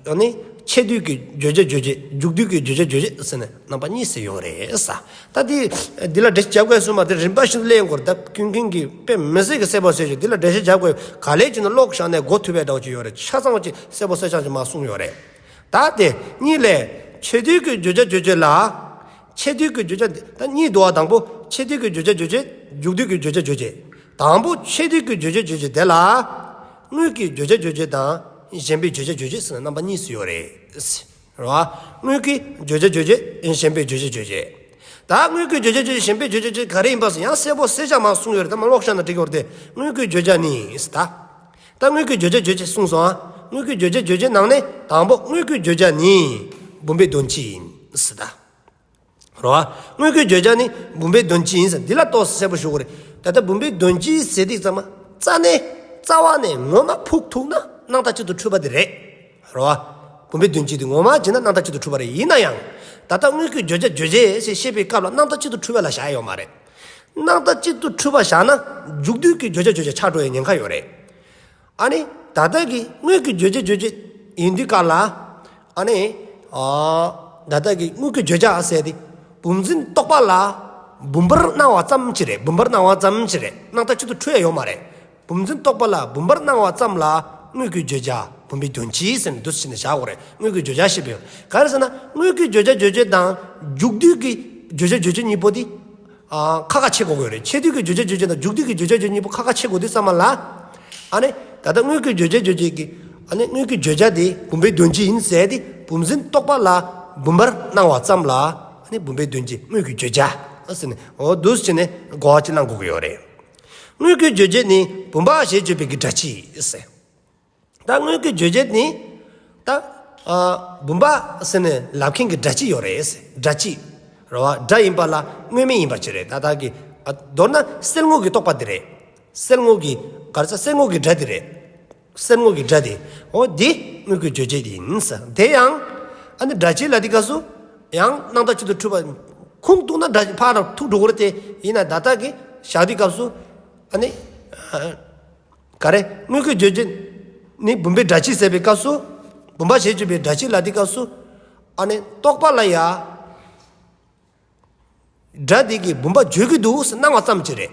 ཨ་ནི་ཆེད་དུས་ཀྱི་བརྗོད་བྱ་རྗོད་བྱེད། མཇུག་དུས་ཀྱི་བརྗོད་བྱ་རྗོད་བྱེད་ཟེར་ནས་རྣམ་པ་གཉིས་སུ་ཡོད་རེད་ས། ད་འདི་འདི་ལ་འགྲེལ་བཤད་རྒྱབ་དགོས་སོང་མ། དེ་རིམ་པ་བཞིན་དུ་སླེབས་ཡོང་གི་རེད། ད་ཀུན་མཁྱེན་གྱིས་དཔེ་མི་སྲིད་ཀྱི་གསལ་པོ་གསལ་ཞིང་། འདི་ལ་འགྲེལ་བཤད་རྒྱབ་དགོས། ག་ལེར་བྱས་ན་ཀློག་བཞག་ནས་མགོ་ཐུག་པའི་འདྲ་བོ་ཅིག་ཡོད་རེད། ཆ་ཚང་ཅིག་གསལ་པོ་གསལ་རྐྱང་ཅིག་མར་གསུངས་ཡོད་རེད། ད་དེ་གཉིས་ལས་ཆེད་དུས་ཀྱི་བརྗོད་བྱ་རྗོད་བྱེད་ལ། ཆེད་དུས་ཀྱི་བརྗོད་བྱ་ད་གཉིས་འདུག་བ། དང་པོ་ཆེད་དུས་ཀྱི་བརྗོད་བྱ་རྗོད་བྱེད། མཇུག་དུས་ཀྱི་བརྗོད་བྱ་རྗོད་བྱེད། དང་པོ་ཆེད་དུས་ཀྱི་བརྗོད་བྱ་རྗོད་བྱེད་དེ་ལ། དངོས་ཀྱི་བརྗོད་བྱ་རྗོད་བྱེད་དང་གཞན་པའི་བརྗོད་བྱ་རྗོད་བྱེད་ཟེར་ནས་རྣམ་པ་གཉིས་སུ་ཡོད་རེད། རེད་བ། དངོས་ཀྱི་བརྗོད་བྱ་རྗོད་བྱེད། གཞན་པའི་བརྗོད་བྱ་རྗོད་བྱེད། ད་དངོས་ཀྱི་བརྗོད་བྱ་རྗོད་བྱེད། གཞན་པའི་བརྗོད་བྱ་རྗོད་བྱེད་ག་རེ་ཡིན་པ་ཟེར་ཡང་གསལ་པོ་གསལ་རྐྱང་མར་གསུངས་ཡོད་རེད། ད་མར་ཀློག་བཞག་ན་འགྲིག་གི་རེད་དེ། དངོས་ཀྱི་བརྗོད་བྱ་ནི་ཟེར་ད། ད་དངོས་ཀྱི་བརྗོད་བྱ་རྗོད་བྱེད་གསུངས་སོང་ཨ། དངོས་ཀྱི་བརྗོད་བྱ་རྗོད་བྱེད་ནང་ནས་དང་པོ་དངོས་ཀྱི་བརྗོད་བྱ་ནི་བུམ་པའི་དོན་སྤྱི་ཡིན་ཟེར་ད། རེད་བ། དངོས་ཀྱི་བརྗོད་བྱ་ནི་བུམ་པའི་དོན་སྤྱི་ཡིན་ཟེར། འདི་ལ་ཏོག་ཙམ་གསལ་པོ་ཞུ་དགོས་རེད། ད་ལྟ་བུམ་པའི་དོན་སྤྱི་ཟེར་དུས་ཙམ་མ་རྩ་ནས་རྩ་བ་ནས་ངོ་མ་ཕུག་ཐུག་ན་སྣང་བཏགས་གཅིག་ཏུ་འཁྲུལ་པ་དེ་རེད། རེད་བ། བུམ་པའི་དོན་སྤྱི་དེ་ངོ་མ་བྱས་ན་སྣང་བཏགས་གཅིག་ཏུ་འཁྲུལ་པ་རེད། ཡིན་ན་ཡང་། ད་ལྟ་དངོས་ཀྱི་བརྗོད་བྱ་རྗོད་བྱེད་ཞེས་བཤད་པའི་སྐབས་ལ་སྣང་བཏགས་གཅིག་ཏུ་འཁྲུལ་པ་ལ་བཞག་ཡོད་མ་རེད། སྣང་བཏགས་གཅིག་ཏུ་འཁྲུལ་པ་བཞག་ན་མཇུག་དུས་ཀྱི་བརྗོད་བྱ་རྗོད་བྱེད་ཆགས་འགྲོ་ཡའི་ཉེན་ཁ་ཡོད་རེད། ཨ་ནི་ད་ལྟ་གི་དངོས་ཀྱི་བརྗོད་བྱ་རྗོད་བྱེད་ཡིན་དུས་སྐབས་ལ། ཨ་ནི། ཨ། ད་ལྟ་གི་དངོས་ཀྱི་བརྗོད་བྱ་ཟེར་དེ། བུམ་འཛིན་རྟོག་པ་ལ། བུམ་པར་སྣང་བ་ཙམ་ཅིག་རེད། བུམ་པར་སྣང་བ་ཙམ་ཅིག་རེད། སྣང་བཏགས་གཅིག་ཏུ་འཁྲུལ་ཡ་ཡོད་མ་རེད། བུམ་འཛིན་རྟོག་པ་ལ་བུམ་པར་སྣང་བ་ཙམ་ལ་དངོས་ཀྱི་བརྗོད་བྱ་བུམ་པའི་དོན་སྤྱི་ཟེར་ནས་འདུག་སེ་བྱས་ནས་བཞག་དགོས་རེད། དངོས་ཀྱི་བརྗོད་བྱ་ཞེས་པའི། ག་རེ་ཟེར་ན་དངོས་ཀྱི་བརྗོད་བྱ་རྗོད་བྱེད་དང་མཇུག་དུས་ཀྱི་བརྗོད་བྱ་རྗོད་བྱེད་གཉིས་པོ་དེ། ཨ། ཁ་ཁ་ཕྱེ་དགོས་ཀྱི་རེད། ཆེད་དུས་ཀྱི་བརྗོད་བྱ་རྗོད་བྱེད་དང་མཇུག་དུས་ཀྱི་བརྗོད་བྱ་རྗོད་བྱེད་གཉིས་པོ་ཁ་ཁ་ཕྱེ་དགོས་དུས་ཙམ་མ་ལ། ཨ་ནི་ད་ལྟ་དངོས་ཀྱི་བརྗོད་བྱ་རྗོད་བྱེད་ཀྱི། ཨ་ནི་དངོས་ཀྱི་བརྗོད་བྱ་དེ་བུམ་པའི་དོན་སྤྱི་ཡིན་ཟེར་ཏེ་བུམ་འཛིན་རྟོག་པ་ལ་བུམ་པར་སྣང་བ་ཙམ་ལ། ཨ་ནི་བུམ་པའི་དོན་སྤྱི་དངོས་ཀྱི་བརྗོད་བྱ་ཟེར་ནས་འོ་འདུག་སེ་བྱས་ནས་གོ་བ་ཅིག་བླང་དགོས་ཀྱི་ཡོད་རེད། དངོས་ཀྱི་བརྗོད་བྱེད་ནི་བུམ་པ་ཞེས་བརྗོད་པའི་གི་སྒྲ་སྤྱི་ཟེར། ད་དངོས་ཀྱི་བརྗོད་བྱེད་ནི། ད། ཨ། བུམ་པ་ཟེར་ནས་ལབ་མཁན་གྱི་སྒྲ་སྤྱི་ཡོད་རེད། སྒྲ་སྤྱི། རེད་བ། སྒྲ་ཡིན་པ་ལ་དངོས་མེད་ཡིན་པ་ཅིག་རེད། ད་ལྟ་གི། ཨ། མདོར་ན་སེལ་ངོ་གི་རྟོག་པ་དེ་རེད། སེལ་ངོ་གི། ག་རེ་ཟེར། སེལ་ངོ་གི་སྒྲ་དེ་རེད། སེལ་ངོ་གི་སྒྲ་དེ། འོ་དེ་དངོས་ཀྱི་བརྗོད་བྱེད་ཡིན་ཟེར། དེ་ཡང་། ཨ་ནི་སྒྲ་སྤྱི་ལ་དེ་སྐབས་སུ། ཡང་སྣང་བཏགས་གཅིག་ཏུ་འཁྲུལ་པ། ཁུངས་གཏུགས་ན་སྒྲ་ཕར་རང་ཐུག་འགྲོ་གི་རེད་དེ། ཡིན་ན་ད་ལྟ་གི་བཞག་དུས་སྐབས་སུ། ཨ་ནི། ག་རེ། དངོས་ཀྱི་བརྗོད་བྱ་ནི་བུམ་པའི་སྒྲ་སྤྱི་ཟེར་བའི་སྐབས་སུ། བུམ་པ་ཞེས་བརྗོད་པའི་སྒྲ་སྤྱི་ལ་དེ་སྐབས་སུ། ཨ་ནི་རྟོག་པ་ལ་ཡ། སྒྲ་དེ་གིས་བུམ་པ་བརྗོད་ཀྱི་འདུག་ཟེར་སྣང་བ་ཙམ་ཅིག་རེད།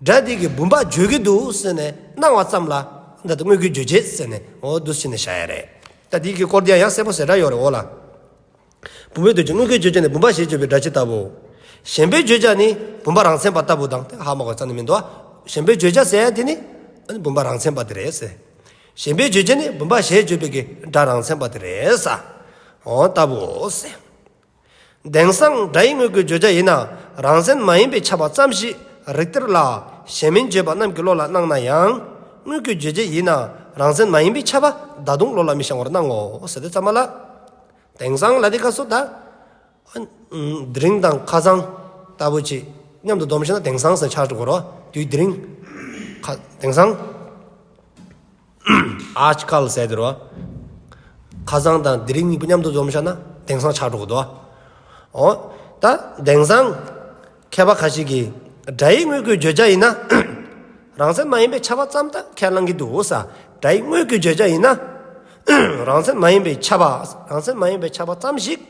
སྒྲ་དེ་གིས་བུམ་པ་བརྗོད་ཀྱི་འདུག་ཟེར་ནས་སྣང་བ་ཙམ་ལ། འདི་ལྟ་དངོས་ཀྱི་བརྗོད་བྱེད་ཟེར་ནས་འོ་འདུག་ཕྱིན་ནས་བཞག་ཡ་རེད། ད་དེ་གི་སྐོར་དེ་ཡང་གསལ་པོ་ཞེ་དྲག་ཡོད་རེད་འོ་ལ། བུམ་པའི་དོན་གྱི་དངོས་ཀྱི་བརྗོད་བྱ་ནི་བུམ་པ་ཞེས་བརྗོད་པའི་སྒྲ་སྤྱི་ལྟ་བུ། གཞན་པའི་བརྗོད་བྱ་ནི་བུམ་པ་རང་མཚན་པ་ལྟ་བུ་དང་དེ་ཧ་མ་གོ་རྩ་ནས་མི་འདུག་ཨ། གཞན་པའི་བརྗོད་བྱ་ཟེར་ཡ་དེ་ནི་ཨ་ནི་བུམ་པ་རང་མཚན་པ་དེ་རེད་ཟེར། གཞན་པའི་བརྗོད་བྱ་ནི་བུམ་པ་ཞེས་བརྗོད་པའི་གི་སྒྲ་རང་མཚན་པ་དེ་རེད་ས། འོ་ལྟ་བུའོ་ཟེར། དེང་སང་སྒྲ་ཡི་དངོས་ཀྱི་བརྗོད་བྱ་ཡིན་ན་རང་མཚན་མ་ཡིན་པའི་ཁྱབ་པ་ཙམ་ཞིག་རིགས་གཏེར་ལ་གཞན་མིན་བརྗོད་པ་རྣམས་ཀྱི་བློ་ལ་སྣང་ན་ཡང་། དངོས་ཀྱི་བརྗོད་བྱེད་ཡིན་ན་རང་མཚན་མ་ཡིན་པའི་ཁྱབ་པ་ད་དུང་བློ་ལ་མི་ཤོང་བར་སྣང་ངོ་ཟེར་དུས་ཙམ་པ་ལ། དེང་སང་ལ་དེ་སྐབས་སུ་ད། དེ་རིང་དང་ཁ་སང་ལྟ་བུ་ཅིག་མཉམ་དུ་སྡོམ་ཤེས་ན་དེང་སང་ཟེར་ཆགས་འགྲོ་གི་རེད་བ། དུས་དེ་རིང་། ཁ་དེང་སང་། ཨཱཇ་ཀལ་ཟེར་དེ་རེད་བ། ཁ་སང་དང་དེ་རིང་གཉིས་པོ་མཉམ་དུ་འཛོམས་བཞག་ན་དེང་སང་ཆགས་འགྲོ་གི་འདུག་བ། འོ། ད་དེང་སང་མཁས་པ་ཁ་ཤས་ཀྱིས་སྒྲ་ཡི་དངོས་ཀྱི་བརྗོད་བྱ་ཡིན་ན། རང་མཚན་མ་ཡིན་པའི་ཁྱབ་པ་ཙམ་དུ་ཁས་བླང་གི་འདུག་ས། སྒྲ་ཡི་དངོས་ཀྱི་བརྗོད་བྱ་ཡིན་ན། རང་མཚན་མ་ཡིན་པའི་ཁྱབ་པ། རང་མཚན་མ་ཡིན་པའི་ཁྱབ་པ་ཙམ་ཞིག་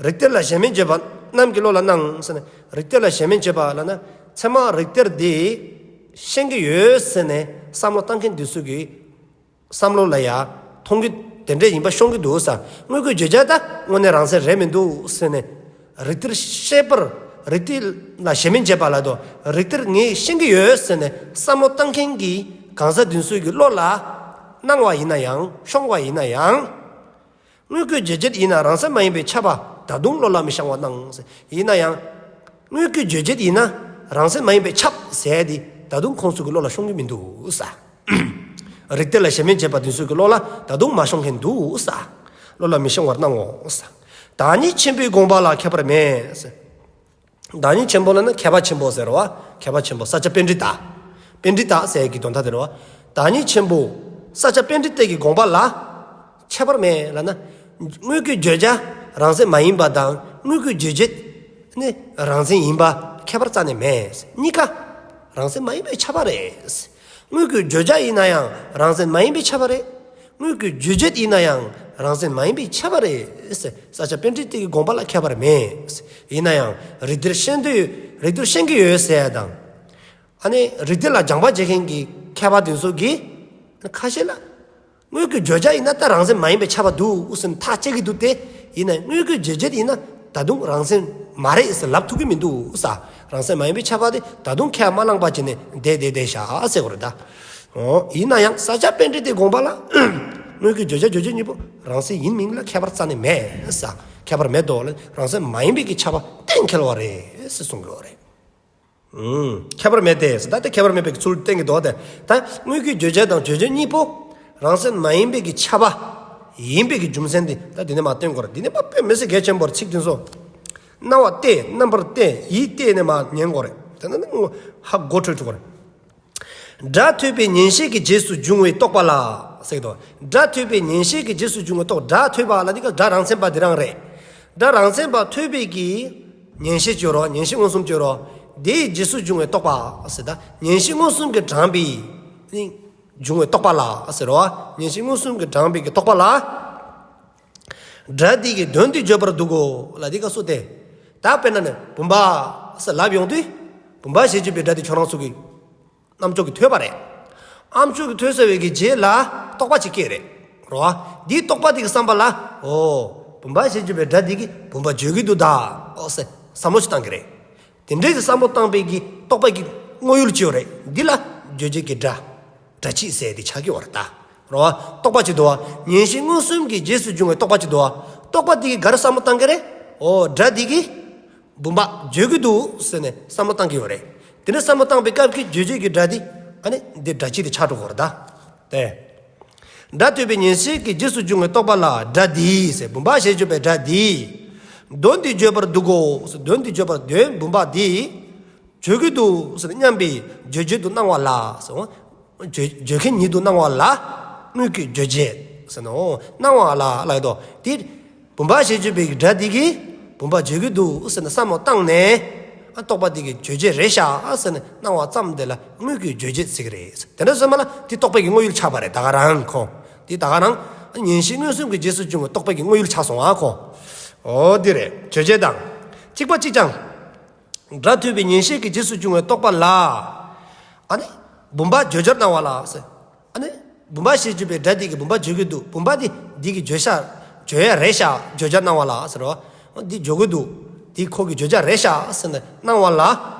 རིགས་གཏེར་ལ་གཞན་མིན་བརྗོད་པ་རྣམས་ཀྱི་བློ་ལ་སྣང་ཟེར་ནས། རིགས་གཏེར་ལ་གཞན་མིན་བརྗོད་པ་ལབ་ན། ཚད་མ་རིགས་གཏེར་འདི་ཤེས་ཀྱི་ཡོད་ཟེར་ནས་བསམ་བློ་བཏང་མཁན་འདི་ཚོ་གི་བསམ་བློ་ལ་ཡ་མཐོང་གི་དེ་འདྲས་ཡིན་པ་ཤོང་གི་འདུག་ས། དངོས་ཀྱི་བརྗོད་བྱ་ད་དངོས་གནས་རང་མཚན་རེད་མི་འདུག་ཟེར་ནས། རིགས་གཏེར་ཤེས་པར། རིགས་གཏེར་ལ་གཞན་མིན་བརྗོད་པ་ལ་དོ། རིགས་གཏེར་ངས་ཤེས་ཀྱི་ཡོད་ཟེར་ནས་བསམ་བློ་བཏང་མཁན་གྱི་གང་ཟག་འདི་ཚོ་གི་བློ་ལ་སྣང་བ་ཡིན་ན་ཡང་ཤོང་བ་ཡིན་ན་ཡང་། དངོས་ཀྱི་བརྗོད་བྱེད་ཡིན་ན་རང་མཚན་མ་ཡིན་པའི་ཁྱབ་པ་ད་དུང་བློ་ལ་མི་ཤོང་བར་སྣང་། ཡིན་ན་ཡང་། དངོས་ཀྱི་བརྗོད་བྱེད་ཡིན་ན་རང་མཚན་མ་ཡིན་པའི་ཁྱབ་ཟེར་དེ་ད་དུང་ཁོང་ཚོ་གི་བློ་ལ་ཤོང་གི་མི་འདུག་ས། རིགས་གཏེར་ལ་གཞན་མིན་བརྗོད་པ་དེ་ཚོ་གི་བློ་ལ་ད་དུང་མ་ཤོང་མཁན་འདུག་ས། བློ་ལ་མི་ཤོང་བར་སྣང་ངོ་ས། བདག་ཉིད་ཆེན་པོའི་དགོངས་པ་ལ་ཁྱད་པར་མེད་ཟེར། བདག་ཉིད་ཆེན་པོ་ལབ་ན་མཁས་པ་ཆེན་པོ་ཟེར་བ། མཁས་པ་ཆེན་པོ་ས་སྐྱ་པཎྜི་ཏ། པཎྜི་ཏ་ཟེར་གྱི་དོན་དག་དེ་རེད་བ། བདག་ཉིད་ཆེན་པོ་ས་སྐྱ་པཎྜི་ཏ་གི་དགོངས་པ་ལ་ཁྱད་པར་མེད་ལབ་ན། དངོས་ཀྱི་བརྗོད་བྱ་རང་མཚན་མ་ཡིན་པ་དང་དངོས་ཀྱི་བརྗོད་བྱེད་ནི་རང་མཚན་ཡིན་པ་ཁྱད་པར་རྩ་ནས་མེད། གཉིས་ཀ་རང་མཚན་མ་ཡིན་པའི་ཁྱབ་པ་རེད། དངོས་ཀྱི་བརྗོད་བྱ་ཡིན་ན་ཡང་རང་མཚན་མ་ཡིན་པའི་ཁྱབ་པ་རེད། དངོས་ཀྱི་བརྗོད་བྱེད་ཡིན་ན་ཡང་རང་མཚན་མ་ཡིན་པའི་ཁྱབ་པ་རེད། ས་སྐྱ་པཎྜི་ཏ་གི་དགོངས་པ་ལ་ཁྱད་པར་མེད། ཡིན་ན་ཡང་རིགས་གཏེར་ཤེས་འདོད་ཡོད། རིགས་གཏེར་ཤེས་ཀྱི་ཡོད་ཟེར་ཡ་དང་། ཨ་ནི་རིགས་གཏེར་ལ་སྦྱངས་པ་བྱེད་མཁན་གྱི་མཁས་པ་དེ་ཚོ་གིས་ཁ་ཤས་ལ། དངོས་ཀྱི་བརྗོད་བྱ་ཡིན་ན་ད་རང་མཚན་མ་ཡིན་པའི་ཁྱབ་པ་འདུག་ཟེར་ནས་ཐག་བཅད་ཀྱི་འདུག་སྟེ། ཡིན་ན་དངོས་ཀྱི་བརྗོད་བྱེད་ཡིན་ན་ད་དུང་རང་མཚན་མ་རེད་ཟེར་ལབ་ཐུབ་ཀྱི་མི་འདུག་ས། རང་མཚན་མ་ཡིན་པའི་ཁྱབ་པ་དེ་ད་དུང་ཁས་མ་བླངས་པ་བྱས་ནས་བསྡད་བསྡད་བསྡད་བཞག་ཟེར་བ་རེད་ད། འོ་ཡིན་ན་ཡང་ས་སྐྱ་པཎྜི་ཏའི་དགོངས་པ་ལ། དངོས་ཀྱི་བརྗོད་བྱ་རྗོད་བྱེད་གཉིས་པོ་རང་མཚན་ཡིན་མིན་ལ་ཁྱད་པར་རྩ་ནས་མེད་ས། ཁྱད་པར་མེད་དོ་ལ་རང་མཚན་མ་ཡིན་པའི་གི་ཁྱབ་པ་གཏན་འཁེལ་བ་རེད་ཟེར་གསུང་གི་ཡོད་རེད། ཨུམ། ཁྱད་པར་མེད་དེ། ད་ལྟ་ཁྱད་པར་མེད་པའི་ཚུལ་བསྟན་གྱི་འདུག་སྟེ། ད་དངོས་ཀྱི་བརྗོད་བྱ་དང་རྗོད་བྱེད་གཉིས་པོ་རང་མཚན་མ་ཡིན་པའི་གི་ཁྱབ་པ་ཡིན་པའི་གི་རྒྱུ་མཚན་དེ་ད་འདི་ནས་མར་སྟོན་དགོས་རེད། འདི་ནས་མར་དཔེ་མི་སྲིད་གལ་ཆེན་པོ་རེད། ཚིག་དེ་ཚོ། རྣ་བ་གཏད། རྣམ་པར་གཏད། ཡིད་གཏད་ནས་མར་ཉན་དགོས་རེད། དེ་ནས་ནི་ཧ་གོ་འཕྲོད་ཐུབ་དགོས་རེད། སྒྲ་ཐོས་པའི་ཉན་ཤེས་ཀྱི་རྗེས་སུ་འབྱུང་བའི་རྟོག་པ་ལ་ཟེར་གྱི་འདུག་སྒྲ་ཐོས་པའི་ཉན་ཤེས་ཀྱི་རྗེས་སུ་འབྱུང་བའི་རྟོག་སྒྲ་ཐོས་པ་ལ་འདི་ག་སྒྲ་རང་མཚན་པ་འདི་རང་རེད། སྒྲ་རང་མཚན་པ་ཐོས་པའི་གི་ཉན་ཤེས་བརྗོད་རོགས། ཉན་ཤེས་མངོན་སུམ་བརྗོད་རོགས། དེའི་རྗེས་སུ་འབྱུང་བའི་རྟོག་པ་ཟེར། ད་ཉན་ཤེས་མངོན་སུམ་གྱིས་དྲངས་པའི་ནི་འབྱུང་བའི་རྟོག་པ་ལ་ཟེར་རོ། ཉན་ཤེས་མངོན་སུམ་གྱིས་དྲངས་པའི་གི་རྟོག་པ་ལ། སྒྲ་འདི་གི་དོན་འདི་བརྗོད་པར་འདུག་གོ་ལ་འདི་ག་སུ་སྟེ། ད་དཔེར་ན་ནི་བུམ་པ་ཟེར་ལབ་ཡོང་དུས། བུམ་པ་ཞེས་བརྗོད་པའི་སྒྲ་འདི་ཁྱོད་རང་ཚོ་གི་རྣམ་ཅོག་གིས་ཐོས་པ་རེད། རྣམ་ཅོག་གིས་ཐོས་ཚར་བའི་གི་རྗེས་ལ་རྟོག་པ་ཅིག་སྐྱེས་རེད། རོ། འདིའི་རྟོག་པ་འདི་གི་བསམ་པ་ལ། འོ། བུམ་པ་ཞེས་བརྗོད་པའི་སྒྲ་འདི་གིས་བུམ་པ་བརྗོད་ཀྱི་འདུག་ད། འོ་ཟེར་བསམ་བློ་ཞིག་བཏང་གི་རེད། དེ་འདྲའི་གི་བསམ་བློ་བཏང་པའི་གི་རྟོག་པ་གི་དངོས་ཡུལ་ཅིག་ཡོད་རེད། འདི་ལ་རྗོད་བྱེད་ཀྱི་སྒྲ། སྒྲ་སྤྱི་ཟེར་དེ་ཆགས་ཀྱི་ཡོད་རེད་ད། རོ། རྟོག་པ་ཅིག་འདུག་བ། ཉན་ཤེས་མངོན་སུམ་གྱི་རྗེས་སུ་འབྱུང་བའི་རྟོག་པ་ཅིག་འདུག་བ། རྟོག་པ་དེ་གིས་ག་རེ་བསམ་བློ་བཏང་གི་རེད། འོ་སྒྲ་འདི་གིས་བུམ་པ་བརྗོད་ཀྱི་འདུག་ཟེར་ནས་བསམ་བློ་བཏང་གི་ཡོད་རེད། དེ་ནས་བསམ་བློ་བཏང་པའི་སྐབས་ཀྱི་རྗོད་བྱེད་ཀྱི་སྒྲ་འདི་ཨ་ནི་འདི་སྒྲ་སྤྱི་དེ་ཆགས་འགྲོ་གི་ཡོད་རེད་ད། དེ། སྒྲ་ཐོས་པའི་ཉན་ཤེས་ཀྱི་རྗེས་སུ་འབྱུང་བའི་རྟོག་པ་ལ་སྒྲ་འདིའི་ཟེར་བུམ་པ་ཞེས་བརྗོད་པའི་སྒྲ་འདིའི། དོན་འདི་བརྗོད་པར་འདུག་གོ། དོན་འདི་བརྗོད་པར་དོན་བུམ་པ་འདིའི། བརྗོད་ཀྱི་འདུག་ཟེར་སྙམ་པའི་རྗོད་བྱེད་དུ་སྣང་བ་ལ་ཟེར། བརྗོད་བརྗོད་མཁན་ཉིད་དུ་སྣང་བ་ལ་དངོས་ཀྱི་རྗོད་བྱེད་ཟེར་ནོ། སྣང་བ་ལ་ལ་ཡོད་དོ། དེ་བུམ་པ་ཞེས་བརྗོད་པའི་སྒྲ་འདི་གིས་བུམ་པ་བརྗོད་ཀྱི་འདུག་ཟེར་ནས་བསམ་བློ་བཏང་ནས། རྟོག་པ་འདི་གི་རྗོད་བྱེད་རེད་ཤག་ཟེར་ནས་སྣང་བ་ཙམ་དེ་ལ་དངོས་ཀྱི་རྗོད་བྱེད་ཟེར་གི་རེད། དེ་འདྲ་སོང་ཙང་ལ་འདི་རྟོག་པའི་གི་དངོས་ཡུལ་ཆགས་པ་རེད། ད་ག་རང་ཁོ། འདི་ད་ག་རང་ཉན་ཤེས་མངོན་སུམ་གྱི་རྗེས་སུ་འབྱུང་བའི་རྟོག་པའི་གི་དངོས་ཡུལ་ཆགས་སོང་ཨ་ཁོ། འོ་འདི་རེད། རྗོད་བྱེད་དང་། གཅིག་པ་གཅིག་ཀྱང་། སྒྲ་ཐོས་པའི་ཉན་ཤེས་ཀྱི་རྗེས་སུ་འབྱུང་བའི་རྟོག་པ་ལ། ཨ་ནི། བུམ་པ་བརྗོད་བྱར་སྣང་བ་ལ་ཟེར། ཨ་ནི། བུམ་པ་ཞེས་བརྗོད་པའི་སྒྲ་དེ་གིས་བུམ་པ་བརྗོད་ཀྱི་འདུག་བུམ་པ་དེ་འདི་གི་བརྗོད་བྱ། བརྗོད་ཡ་རེད་ཤག་བརྗོད་བྱར་སྣང་བ་ལ་ཟེར་རོ། འདི་བརྗོད་ཀྱི་འདུག་འདི་ཁོ་གི་བརྗོད་བྱ་རེད་ཤག་ཟེར་ནས་སྣང་བ་ལ།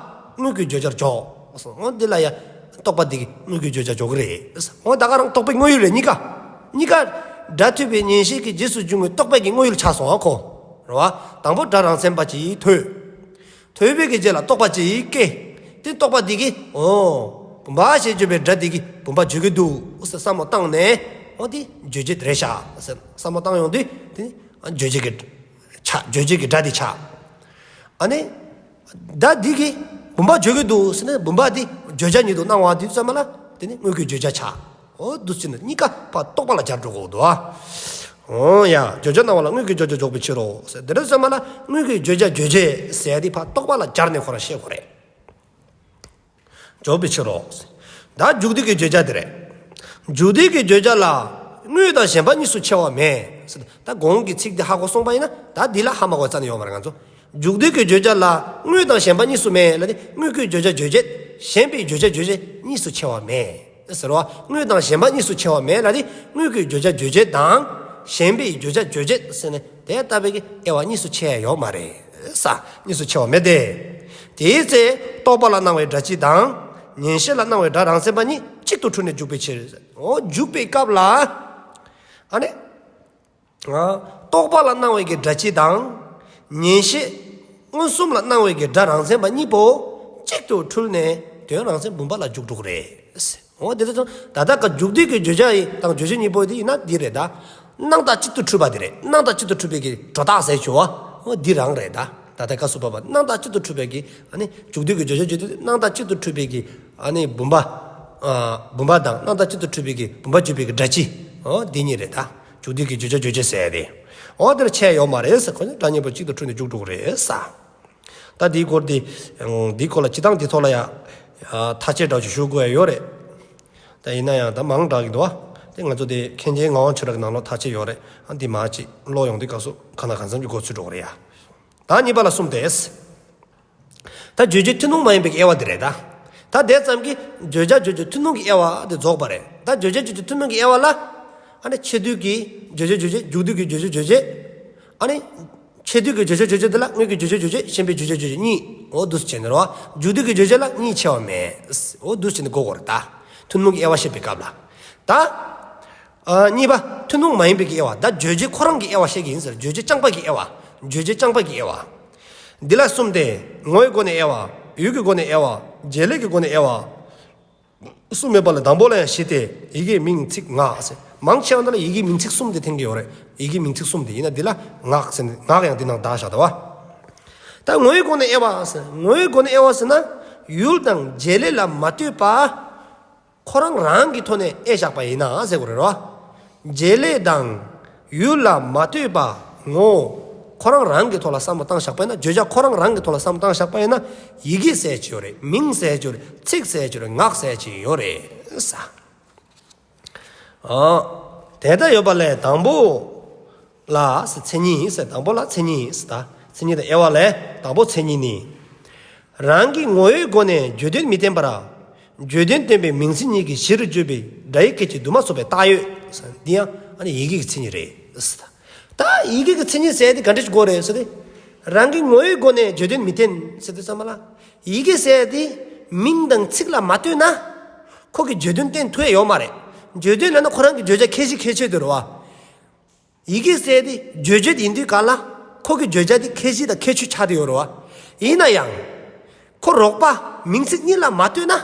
དངོས་ཀྱི་བརྗོད་བྱར་འཇོག་འོ་འདི་ལ་ཡ། རྟོག་པ་འདི་གིས་དངོས་ཀྱི་བརྗོད་བྱར་འཇོག་གི་རེད། འོ་ད་ག་རང་རྟོག་པའི་དངོས་ཡུལ་རེད་གཉིས་ཀ། གཉིས་ཀ། སྒྲ་ཐོས་པའི་ཉན་ཤེས་ཀྱི་རྗེས་སུ་འབྱུང་བའི་རྟོག་པའི་གི་དངོས་ཡུལ་ཆགས་སོང་ཨ་ཁོ། རེད་བ། དང་པོ་སྒྲ་རང་མཚན་པ་ཅིག་ཐོས། ཐོས་པའི་གི་རྗེས་ལ་རྟོག་པ་ཅིག་སྐྱེ། དེ་རྟོག་པ་འདི་གིས་འོ། བུམ་པ་ཞེས་བརྗོད་པའི་སྒྲ་འདི་གིས་བུམ་པ་བརྗོད་ཀྱི་འདུག་ཟེར་བསམ་བློ་བཏང་ནས། འོ་དེ་རྗོད་བྱེད་རེད་ཤག་ཟེར་བསམ་བློ་བཏང་ཡོང་དུས་དེ་ནི་རྗོད་བྱེད་ཀྱི་ཆགས། རྗོད་བྱེད་ཀྱི་སྒྲ་དེ་ཆགས། ཨ་ནི། སྒྲ་འདི་གིས་བུམ་པ་བརྗོད་ཀྱི་འདུག་ཟེར་ནས་བུམ་པ་འདི་བརྗོད་བྱ་ཉིད་དུ་སྣང་བ་དེ་ཙམ་ལ་དེ་ནི་དངོས་ཀྱི་བརྗོད་བྱ་ཆགས། འོ་འདུག་ཟེར་ནས་གཉིས་ཀ་ཕར་རྟོག་པ་ལ་སྦྱར་འགྲོ་དགོས་འདུག་ཨ། འོ་ཡ། བརྗོད་བྱར་སྣང་བ་ལ་དངོས་ཀྱི་བརྗོད་བྱ་འཇོག་པའི་ཕྱིར་རོ། དེ་འདྲ་ཙམ་ལ་དངོས་ཀྱི་བརྗོད་བྱ་རྗོད་བྱེད་ཟེར་ཡ་དེ་ཕར་རྟོག་པ་ལ་སྦྱར་ནས་ཁོ་རང་བཤད་དགོས་རེད། འཇོག་པའི་ཕྱིར་རོ། ད་མཇུག་བསྡུ་གི་བརྗོད་བྱ་དེ་རེད། མཇུག་བསྡུ་གི་བརྗོད་བྱ་ལ་དངོས་དང་ཞེན་པ་གཉིས་སུ་ཕྱེ་བ་མེད། ད་གོང་གི་ཚིག་འདི་ཧ་གོ་སོང་པ་ཡིན་ན་ད་འདི་ལ་ཧ་མ་གོ་རྩ་ནས་ཡོད་མ་རེད་ང་ཚོ། མཇུག་བསྡུ་གི་བརྗོད་བྱ་ལ་དངོས་དང་ཞེན་པ་གཉིས་སུ་མེད་ལ་ནི་དངོས་ཀྱི་བརྗོད་བྱ་རྗོད་བྱེད། ཞེན་པའི་བརྗོད་བྱ་རྗོད་བྱེད་གཉིས་སུ་ཕྱེ་བ་མེད། ཟེར་བ། དངོས་དང་ཞེན་པ་གཉིས་སུ་ཕྱེ་བ་མེད་ལ་ནི་དངོས་ཀྱི་བརྗོད་བྱ་རྗོད་བྱེད་དང་། ཞེན་པའི་བརྗོད་བྱ་རྗོད་བྱེད་ཟེར་ནས་དེ་ལྟ་བུའི་དབྱེ་བ་གཉིས་སུ་ཕྱེ་ཡ་ཡོད་མ་རེད། ས། གཉིས་སུ་ཕྱེ་བ་མེད་དེ། དེའི་ཚེ་རྟོག་པ་ལ་སྣང་བའི་སྒྲ་སྤྱི་དང་། ཉན་ཤེས་ལ་སྣང་བའི་སྒྲ་རང་མཚན་པ་གཉིས་གཅིག་ཏུ་འཁྲུལ་ནས་འཇུག་པའི་ཕྱིར། འོ་འཇུག་པའི་སྐབས་ལ། ཨ་ནི། རྟོག་པ་ལ་སྣང་བའི་གི་སྒྲ་སྤྱི་དང་། ཉན་ཤེས། མངོན་སུམ་ལ་སྣང་བའི་གི་སྒྲ་རང་མཚན་པ་གཉིས་པོ། གཅིག་ཏུ་འཁྲུལ་ནས་དོན་རང་མཚན་བུམ་པ་ལ་འཇུག་འགྲོ་གི་རེད། འོ་དེ་ལྟར་སོང་ད་ལྟ་ཀ་མཇུག་སྡུད་ཀྱི་བརྗོད་བྱ་ཡི་དང་རྗོད་བྱེད་གཉིས་པོ་དེ་ཡིན་ན་འདི་རེད་ད། སྣང་བཏགས་གཅིག་ཏུ་འཁྲུལ་པ་དེ་རེད། སྣང་བཏགས་གཅིག་ཏུ་འཁྲུལ་པའི་གི་སྒྲོ་བཏགས་ཟེར་བྱུང་བ། འོ་འདི་རང་རེད་ད། ད་ལྟ་ཀ་སུ་པ་པ་སྣང་བཏགས་གཅིག་ཏུ་འཁྲུལ་པའི་གི་ཨ་ནི་མཇུག་སྡུད་ཀྱི་བརྗོད་བྱ་བརྗོད་དུས་སྣང་བཏགས་གཅིག་ཏུ་འཁྲུལ་པའི་གི་ཨ་ནི་བུམ་པ། བུམ་པ་དང་སྣང་བཏགས་གཅིག་ཏུ་འཁྲུལ་པའི་གི་བུམ་པ་བརྗོད་པའི་གི་སྒྲ་སྤྱི། འོ་འདི་གཉིས་རེད་ད། མཇུག་སྡུད་ཀྱི་བརྗོད་བྱ་རྗོད་བྱེད་ཟེར་ཡ་དེ། འོ་དེར་ཆད་ཡོད་མ་རེད་ཟེར་ཁོ་ནི་སྒྲ་གཉིས་པོ་གཅིག་ཏུ་འཁྲུལ་ནས་འཇུག་འགྲོ་གི་རེད་ས། ད་འདིའི་སྐོར་དེ། འདིའི་སྐོར་ལ་སྤྱི་བཏང་འདི་ཐོག་ལ་ཡ། ཐག་བཅད་འདྲ་ཞིག་ཞུ་དགོས་ཡ་ཡོད་རེད། ད་ཡིན་ན་ཡང་ད་མང་དྲགས་ཀྱི་འདུག་ཨ། དེ་ང་ཚོ་དེ་མཁན་ཆེན་ངག་དབང་ཆོས་གྲགས་ཀྱི་ནང་ལོགས་ཐག་བཅད་ཡོད་རེད་ཨ། འདི་མ་ཅིག་ཀློག་ཡོང་དུས་སྐབས་སུ་གང་ལ་གང་འཚམ་གྱི་གོ་ཚུལ་འགྲོ་གི་རེད་ཡ། ད་གཉིས་པ་ལ་གསུམ་སྟེ། ད་རྗོད་བྱེད་ཐུན་མོང་མ་ཡིན་པའི་དབྱེ་བ་འདི་རེད་ད། ད་དེ་ཙམ་གྱིས་བརྗོད་བྱ་རྗོད་བྱེད་ཐུན་མོང་གི་དབྱེ་བ་དེ་རྫོགས་པ་རེད། ད་བརྗོད་བྱ་རྗོད་བྱེད་ཐུན་མོང་གི་དབྱེ་བ་ལ། ཨ་ནི་ཆེད་དུས་ཀྱི་བརྗོད་བྱ་རྗོད་བྱེད། མཇུག་སྡུད་ཀྱི་བརྗོད་བྱ་རྗོད་བྱེད། ཨ་ནི། ཆེད་དུས་ཀྱི་བརྗོད་བྱ་རྗོད་བྱེད་དེ་ལ་དངོས་ཀྱི་བརྗོད་བྱ་རྗོད་བྱེད་ཞེན་པའི་བརྗོད་བྱ་རྗོད་བྱེད་གཉིས། འོ་འདུག་སེ་བྱས་ནས་རོ། མཇུག་སྡུད་ཀྱི་བརྗོད་བྱ་ལ་གཉིས་ཕྱེ་བ་མེད། འོ་འདུག་སེ་བྱས་ནས་གོ་དགོས་རེད་ད། ཐུན་མོང་གི་དབྱེ་བ་བཤད་པའི་སྐབས་ལ། ད། ཨ། གཉིས་པ་ཐུན་མོང་མ་ཡིན་པའི་གི་དབྱེ་བ། ད་རྗོད་བྱེད་ཁོ་རང་གི་དབྱེ་བ་བཤད་ཀྱི་ཡིན་ཟེར། རྗོད་བྱེད་རྐྱང་པ་གི་དབྱེ་བ། རྗོད་བྱེད་རྐྱང་པ་གི་དབྱེ་བ། འདི་ལ་གསུམ་སྟེ། ངོ་བོའི་སྒོ་ནས་དབྱེ་བ། ཡུལ་གྱི་སྒོ་ནས་དབྱེ་བ། བྱེད་ལས་ཀྱི་སྒོ་ནས་དབྱེ་བ། གསུམ་ཡོད་པ་ལས་དང་པོ་ལ་ཡང་བཞི་སྟེ། ཡི་གེ་མིང་ཚིག་ངག་ཟེར། མང་ཆེ་བ་འདི་ལ་ཡི་གེ་མིང་ཚིག་གསུམ་དེ་འཐེན་གྱི་ཡོད་རེད། ཡི་གེ་མིང་ཚིག་གསུམ་དེ་ཡིན་ན་འདི་ལ་ངག་ཟེར་ནས་ངག་ཡང་འདི་ནང་བདག་བཞག་འདུག་བ། ད་ངོ་བོའི་སྒོ་ནས་དབྱེ་བ་ཟེར། ངོ་བོའི་སྒོ་ནས་དབྱེ་བ་ཟེར་ན། ཡུལ་དང་བྱེད་ལས་ལ་མ་ལྟོས་པ། ཁོ་རང་རང་གི་ཐོག་ནས་དབྱེ་བཞག་པ་ཡིན་ན་ཟེར་དགོས་རེད་རོ། བྱེད་ལས་དང་ཡུལ་ལ་མ་ལྟོས་པ་ངོ་། ཁོ་རང་རང་གི་ཐོག་ལ་བསམ་བློ་བཏང་བཞག་པ་ཡིན་ན། བརྗོད་བྱ་ཁོ་རང་རང་གི་ཐོག་ལ་བསམ་བློ་བཏང་བཞག་པ་ཡིན་ན། ཡི་གེ་ཟེར་གྱི་ཡོད་རེད། མིང་ཟེར་གྱི་ཡོད་རེད། ཚིག་ཟེར་གྱི་ཡོད་རེད། ངག་ཟེར་གྱི་ཡོད་རེད་ས། ཨ། དེ་ལྟར་ཡོད་པ་ལས་དང་པོ་ལ་མཚན་ཉིད་ཟེར། དང་པོ་ལ་མཚན་ཉིད་ཟེར་ད། མཚན་ཉིད་དང་དབྱེ་བ་ལས་དང་པོ་མཚན་ཉིད་ནི། རང་གི་ངོ་བོའི་སྒོ་ནས་བརྗོད་དོན་མི་བསྟན་པར། བརྗོད་དོན་བསྟན་པའི་མིང་ཚིག་ཉིད་ཀྱི་གཞིར་གྱུར་པའི་སྒྲ་ཡི་སྐད་ཀྱི་དུ་མ་ཚོགས་པའི་རྟགས་ཡོད། འདི་ཡང་ཨ་ནི་ཡི་གེ་གི་མཚན་ཉིད་རེད། ད་ཡི་གེ་གི་མཚན་ཉིད་ཟེར་དེ་ག་འདྲ་ཞིག་དགོས་རེད་ཟེར་ཏེ། རང་གི་ངོ་བོའི་སྒོ་ནས་བརྗོད་དོན་མི་བསྟན་ཟེར་དུས་ཙམ་པ་ལ། ཡི་གེ་ཟེར་དེ་མིང་དང་ཚིག་ལ་མ་ལྟོས་ན། ཁོ་གི་བརྗོད་དོན་བསྟན་ཐུབ་ཡ་ཡོད་མ་རེད། བརྗོད་དོན་ལབ་ན་ཁོ་རང་གི་བརྗོད་བྱ་ཁྱད་གཞི་ཁྱད་ཆོས་དེ་རེད་བ། ཡི་གེ་ཟེར་དེ་རྗོད་བྱེད་ཡིན་དུས་ག་ལ། ཁོ་གི་བརྗོད་བྱ་དེ་ཁྱད་གཞི་དང་ཁྱད་ཆོས་ཆགས་བསྡད་ཡོད་རེད་བ། ཡིན་ན་ཡང་། ཁོ་རོགས་པ་མིང་ཚིག་གཉིས་ལ་མ་ལྟོས་ན།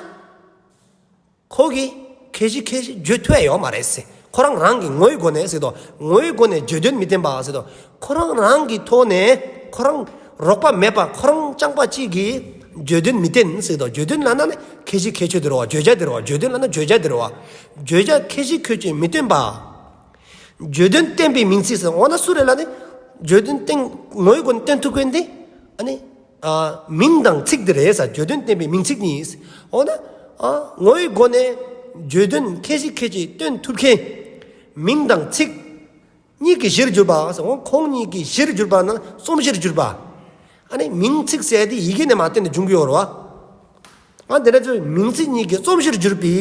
ཁོ་གི་ཁྱད་གཞི་ཁྱད་གཞི་བརྗོད་ཐུབ་ཡ་ཡོད་མ་རེད་ཟེར། ཁོ་རང་རང་གི་ངོ་བོའི་སྒོ་ནས་ཟེར་དོ། ངོ་བོའི་སྒོ་ནས་བརྗོད་དོན་མི་བསྟན་པ་ཟེར་དོ། ཁོ་རང་རང་གི་ཐོག་ནས་ཁོ་རང་རོགས་པ་མེད་པ། ཁོ་རང་རྐྱང་པ་གཅིག་གིས་བརྗོད་དོན་མི་བསྟན་ཟེར་དོ། བརྗོད་དོན་ལབ་ན་ནི་ཁྱད་གཞི་ཁྱད་ཆོས་དེ་རེད་བ། བརྗོད་བྱ་དེ་རེད་བ། བརྗོད་དོན་ལབ་ན་བརྗོད་བྱ་དེ་རེད་བ། བརྗོད་བྱ་ཁྱད་གཞི་ཁྱད་ཆོས་མི་སྟོན་པ། བརྗོད་དོན་བསྟན་པའི་མིང་ཚིག་ཟེར། འོ་ན་སུ་རེད་ལབ་ནི། བརྗོད་དོན་བསྟན། ངོ་བོའི་སྒོ་ནས་བསྟན་ཐུབ་མཁན་དེ། ཨ་ནི། ཨ། མིང་དང་ཚིག་དེ་རེད་ས། བརྗོད་དོན་བསྟན་པའི་མིང་ཚིག་གཉིས། འོ་ན། ཨ། ངོ་བོའི་སྒོ་ནས་བརྗོད་དོན་ཁྱད་གཞི་ཁྱད་ཆོས་སྟོན་ཐུབ་མཁན། མིང་དང་ཚིག་གཉིས་ཀྱི་གཞིར་གྱུར་པ་ཟེར། འོ། ཁོང་གཉིས་ཀྱི་གཞིར་གྱུར་པ་ན་རྩོམ་གཞིར་གྱུར་པ། ཨ་ནི་མིང་ཚིག་ཟེར་དེ་ཡི་གེ་ནས་མར་བཏོན་ནས་འབྱུང་གི་ཡོད་རེད་བ། ཨ། དེ་འདྲ་ཚོའི་མིང་ཚིག་གཉིས་ཀྱི་རྩོམ་གཞིར་གྱུར་པའི་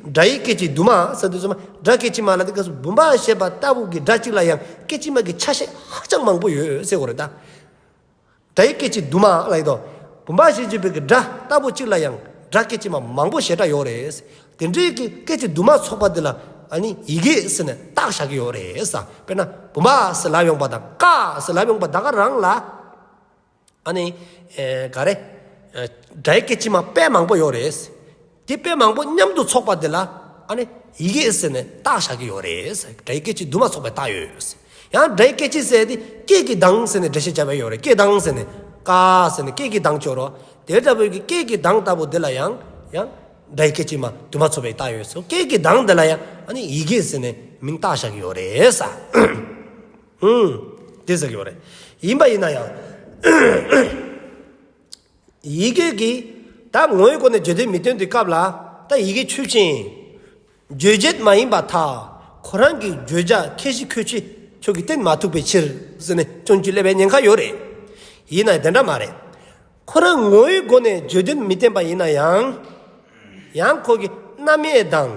སྒྲ་ཡི་སྐད་ཅིག་དུ་མ་ཟེར་དུས་ཙམ་པ། སྒྲ་སྐད་ཅིག་མ་ལ་དེ་སྐབས་སུ་བུམ་པ་ཞེས་པ་ལྟ་བུ་གི་སྒྲ་གཅིག་ལ་ཡང་སྐད་ཅིག་མ་གི་ཆ་ཤས་ཧ་ཅང་མང་པོ་ཡོད་ཟེར་དགོས་རེད་ད། སྒྲ་ཡི་སྐད་ཅིག་དུ་མ་ལ་ཡིན་དོ། བུམ་པ་ཞེས་བརྗོད་པའི་གི་སྒྲ་ལྟ་བུ་གཅིག་ལ་ཡང་སྒྲ་སྐད་ཅིག་མ་མང་པོ་ཞེ་དྲག་ཡོད་རེད། དེ་འདྲའི་གི་སྐད་ཅིག་དུ་མ་ཚོགས་པ་འདི་ལ་ཨ་ནི་ཡི་གེ་ཟེར་ནས་བཏགས་བཞག་གི་ཡོད་རེད་ས། དཔེར་ན་བུམ་པ་ཟེར་ལབ་ཡོང་པ་དང་ཀ་ཟེར་ལབ་ཡོང་པ་ད་ག་རང་ལ། ཨ་ནི། ཨེ། ག་རེ། ཨེ། སྒྲ་ཡི་སྐད་ཅིག་མ་དཔེ་མང་པོ་ཡོད་རེད། དེ་དཔེ་མང་པོ་མཉམ་དུ་ཚོགས་པ་དེ་ལ་ཨ་ནི་ཡི་གེ་ཟེར་ནས་བཏགས་བཞག་གི་ཡོད་རེད། སྒྲ་ཡི་སྐད་ཅིག་དུ་མ་ཚོགས་པས་བཏགས་ཡོད། ཡང་སྒྲ་ཡི་སྐད་ཅིག་ཟེར་དེ་སྐད་ཀྱི་གདངས་ཟེར་ནས་འགྲེལ་བཤད་བྱས་པ་ཡོད་རེད། སྐད་གདངས་ཟེར་ནས། ཀ་ཟེར་ནས་སྐད་ཀྱི་གདངས་ཅིག་ཡོད་རེད། དེ་ལྟ་བུའི་གི་སྐད་ཀྱི་གདངས་ལྟ་བུ་དེ་ལ་ཡང་ཡང་སྒྲ་ཡི་སྐད་ཅིག་མ་དུ་མ་ཚོགས་པས་བཏགས་ཡོད་ཟེར། སྐད་ཀྱི་གདངས་དེ་ལ་ཡང་ཨ་ནི་ཡི་གེ་ཟེར་ནས་མིང་བཏགས་བཞག་གི་ཡོད་རེད་ས། ཨུམ། དེ་ཟེར་གྱི་ཡོད་རེད། ཡིན་པ་ཡིན་ན་ཡང་། ཡི་གེ་གིས་ད་ངོ་བོའི་སྒོ་ནས་བརྗོད་དོན་མི་སྟོན་དུས་སྐབས་ལ། ད་ཡི་གེ་ཆོས་ཅན། རྗོད་བྱེད་མ་ཡིན་པར་ཐལ། ཁོ་རང་གི་བརྗོད་བྱ་ཁྱད་གཞི་ཁྱད་ཆོས་ཁྱོད་ཀྱིས་བསྟན་མ་ཐུབ་པའི་ཕྱིར་ཟེར་ནས་སྐྱོན་བརྗོད་སླེབས་པའི་ཉེན་ཁ་ཡོད་རེད། ཡིན་ན་ཡང་དེ་འདྲ་མ་རེད། ཁོ་རང་ངོ་བོའི་སྒོ་ནས་བརྗོད་དོན་མི་བསྟན་པ་ཡིན་ན་ཡང་། ཡང་ཁོ་གི་རྣམ་དབྱེ་དང་།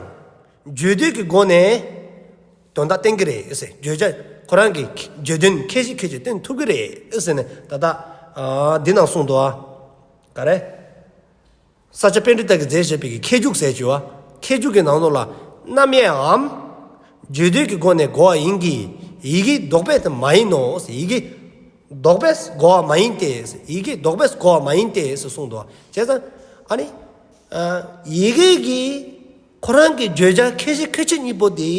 བརྗོད་དོན་གྱི་སྒོ་ནས་དོན་དག་བསྟན་གྱི་རེད་ཟེར། བརྗོད་བྱ་ཁོ་རང་གི་བརྗོད་དོན་ཁྱད་གཞི་ཁྱད་ཆོས་བསྟན་ཐུབ་ཀྱི་རེད་ཟེར་ནས་ད་ལྟ། ཨ། འདི་ནང་གསུངས་འདུག་ཨ། ག་རེ། ས་སྐྱ་པཎྜི་ཏ་གིས་མཛད་བཞག་པའི་གི་ཁྱད་འཇུག་ཟེར་གྱི་བ། ཁྱད་འཇུག་གི་ནང་ལོགས་ལ་རྣམ་དབྱེའམ་བརྗོད་དོན་གྱི་སྒོ་ནས་གོ་བ་ཡིན་གྱི། ཡི་གེ་ལྡོག་པས་མ་ཡིན་ནོ། ཡི་གེ་ལྡོག་པས་གོ་བ་མ་ཡིན་ཏེ། ཡི་གེ་ལྡོག་པས་གོ་བ་མ་ཡིན་ཏེ་ཟེར་གསུངས་འདུག་བ། བྱས་ཙང་ཨ་ནི། ཨ། ཡི་གེ་གིས་ཁོ་རང་གི་བརྗོད་བྱ་ཁྱད་གཞི་ཁྱད་ཆོས་གཉིས་པོ་དེ།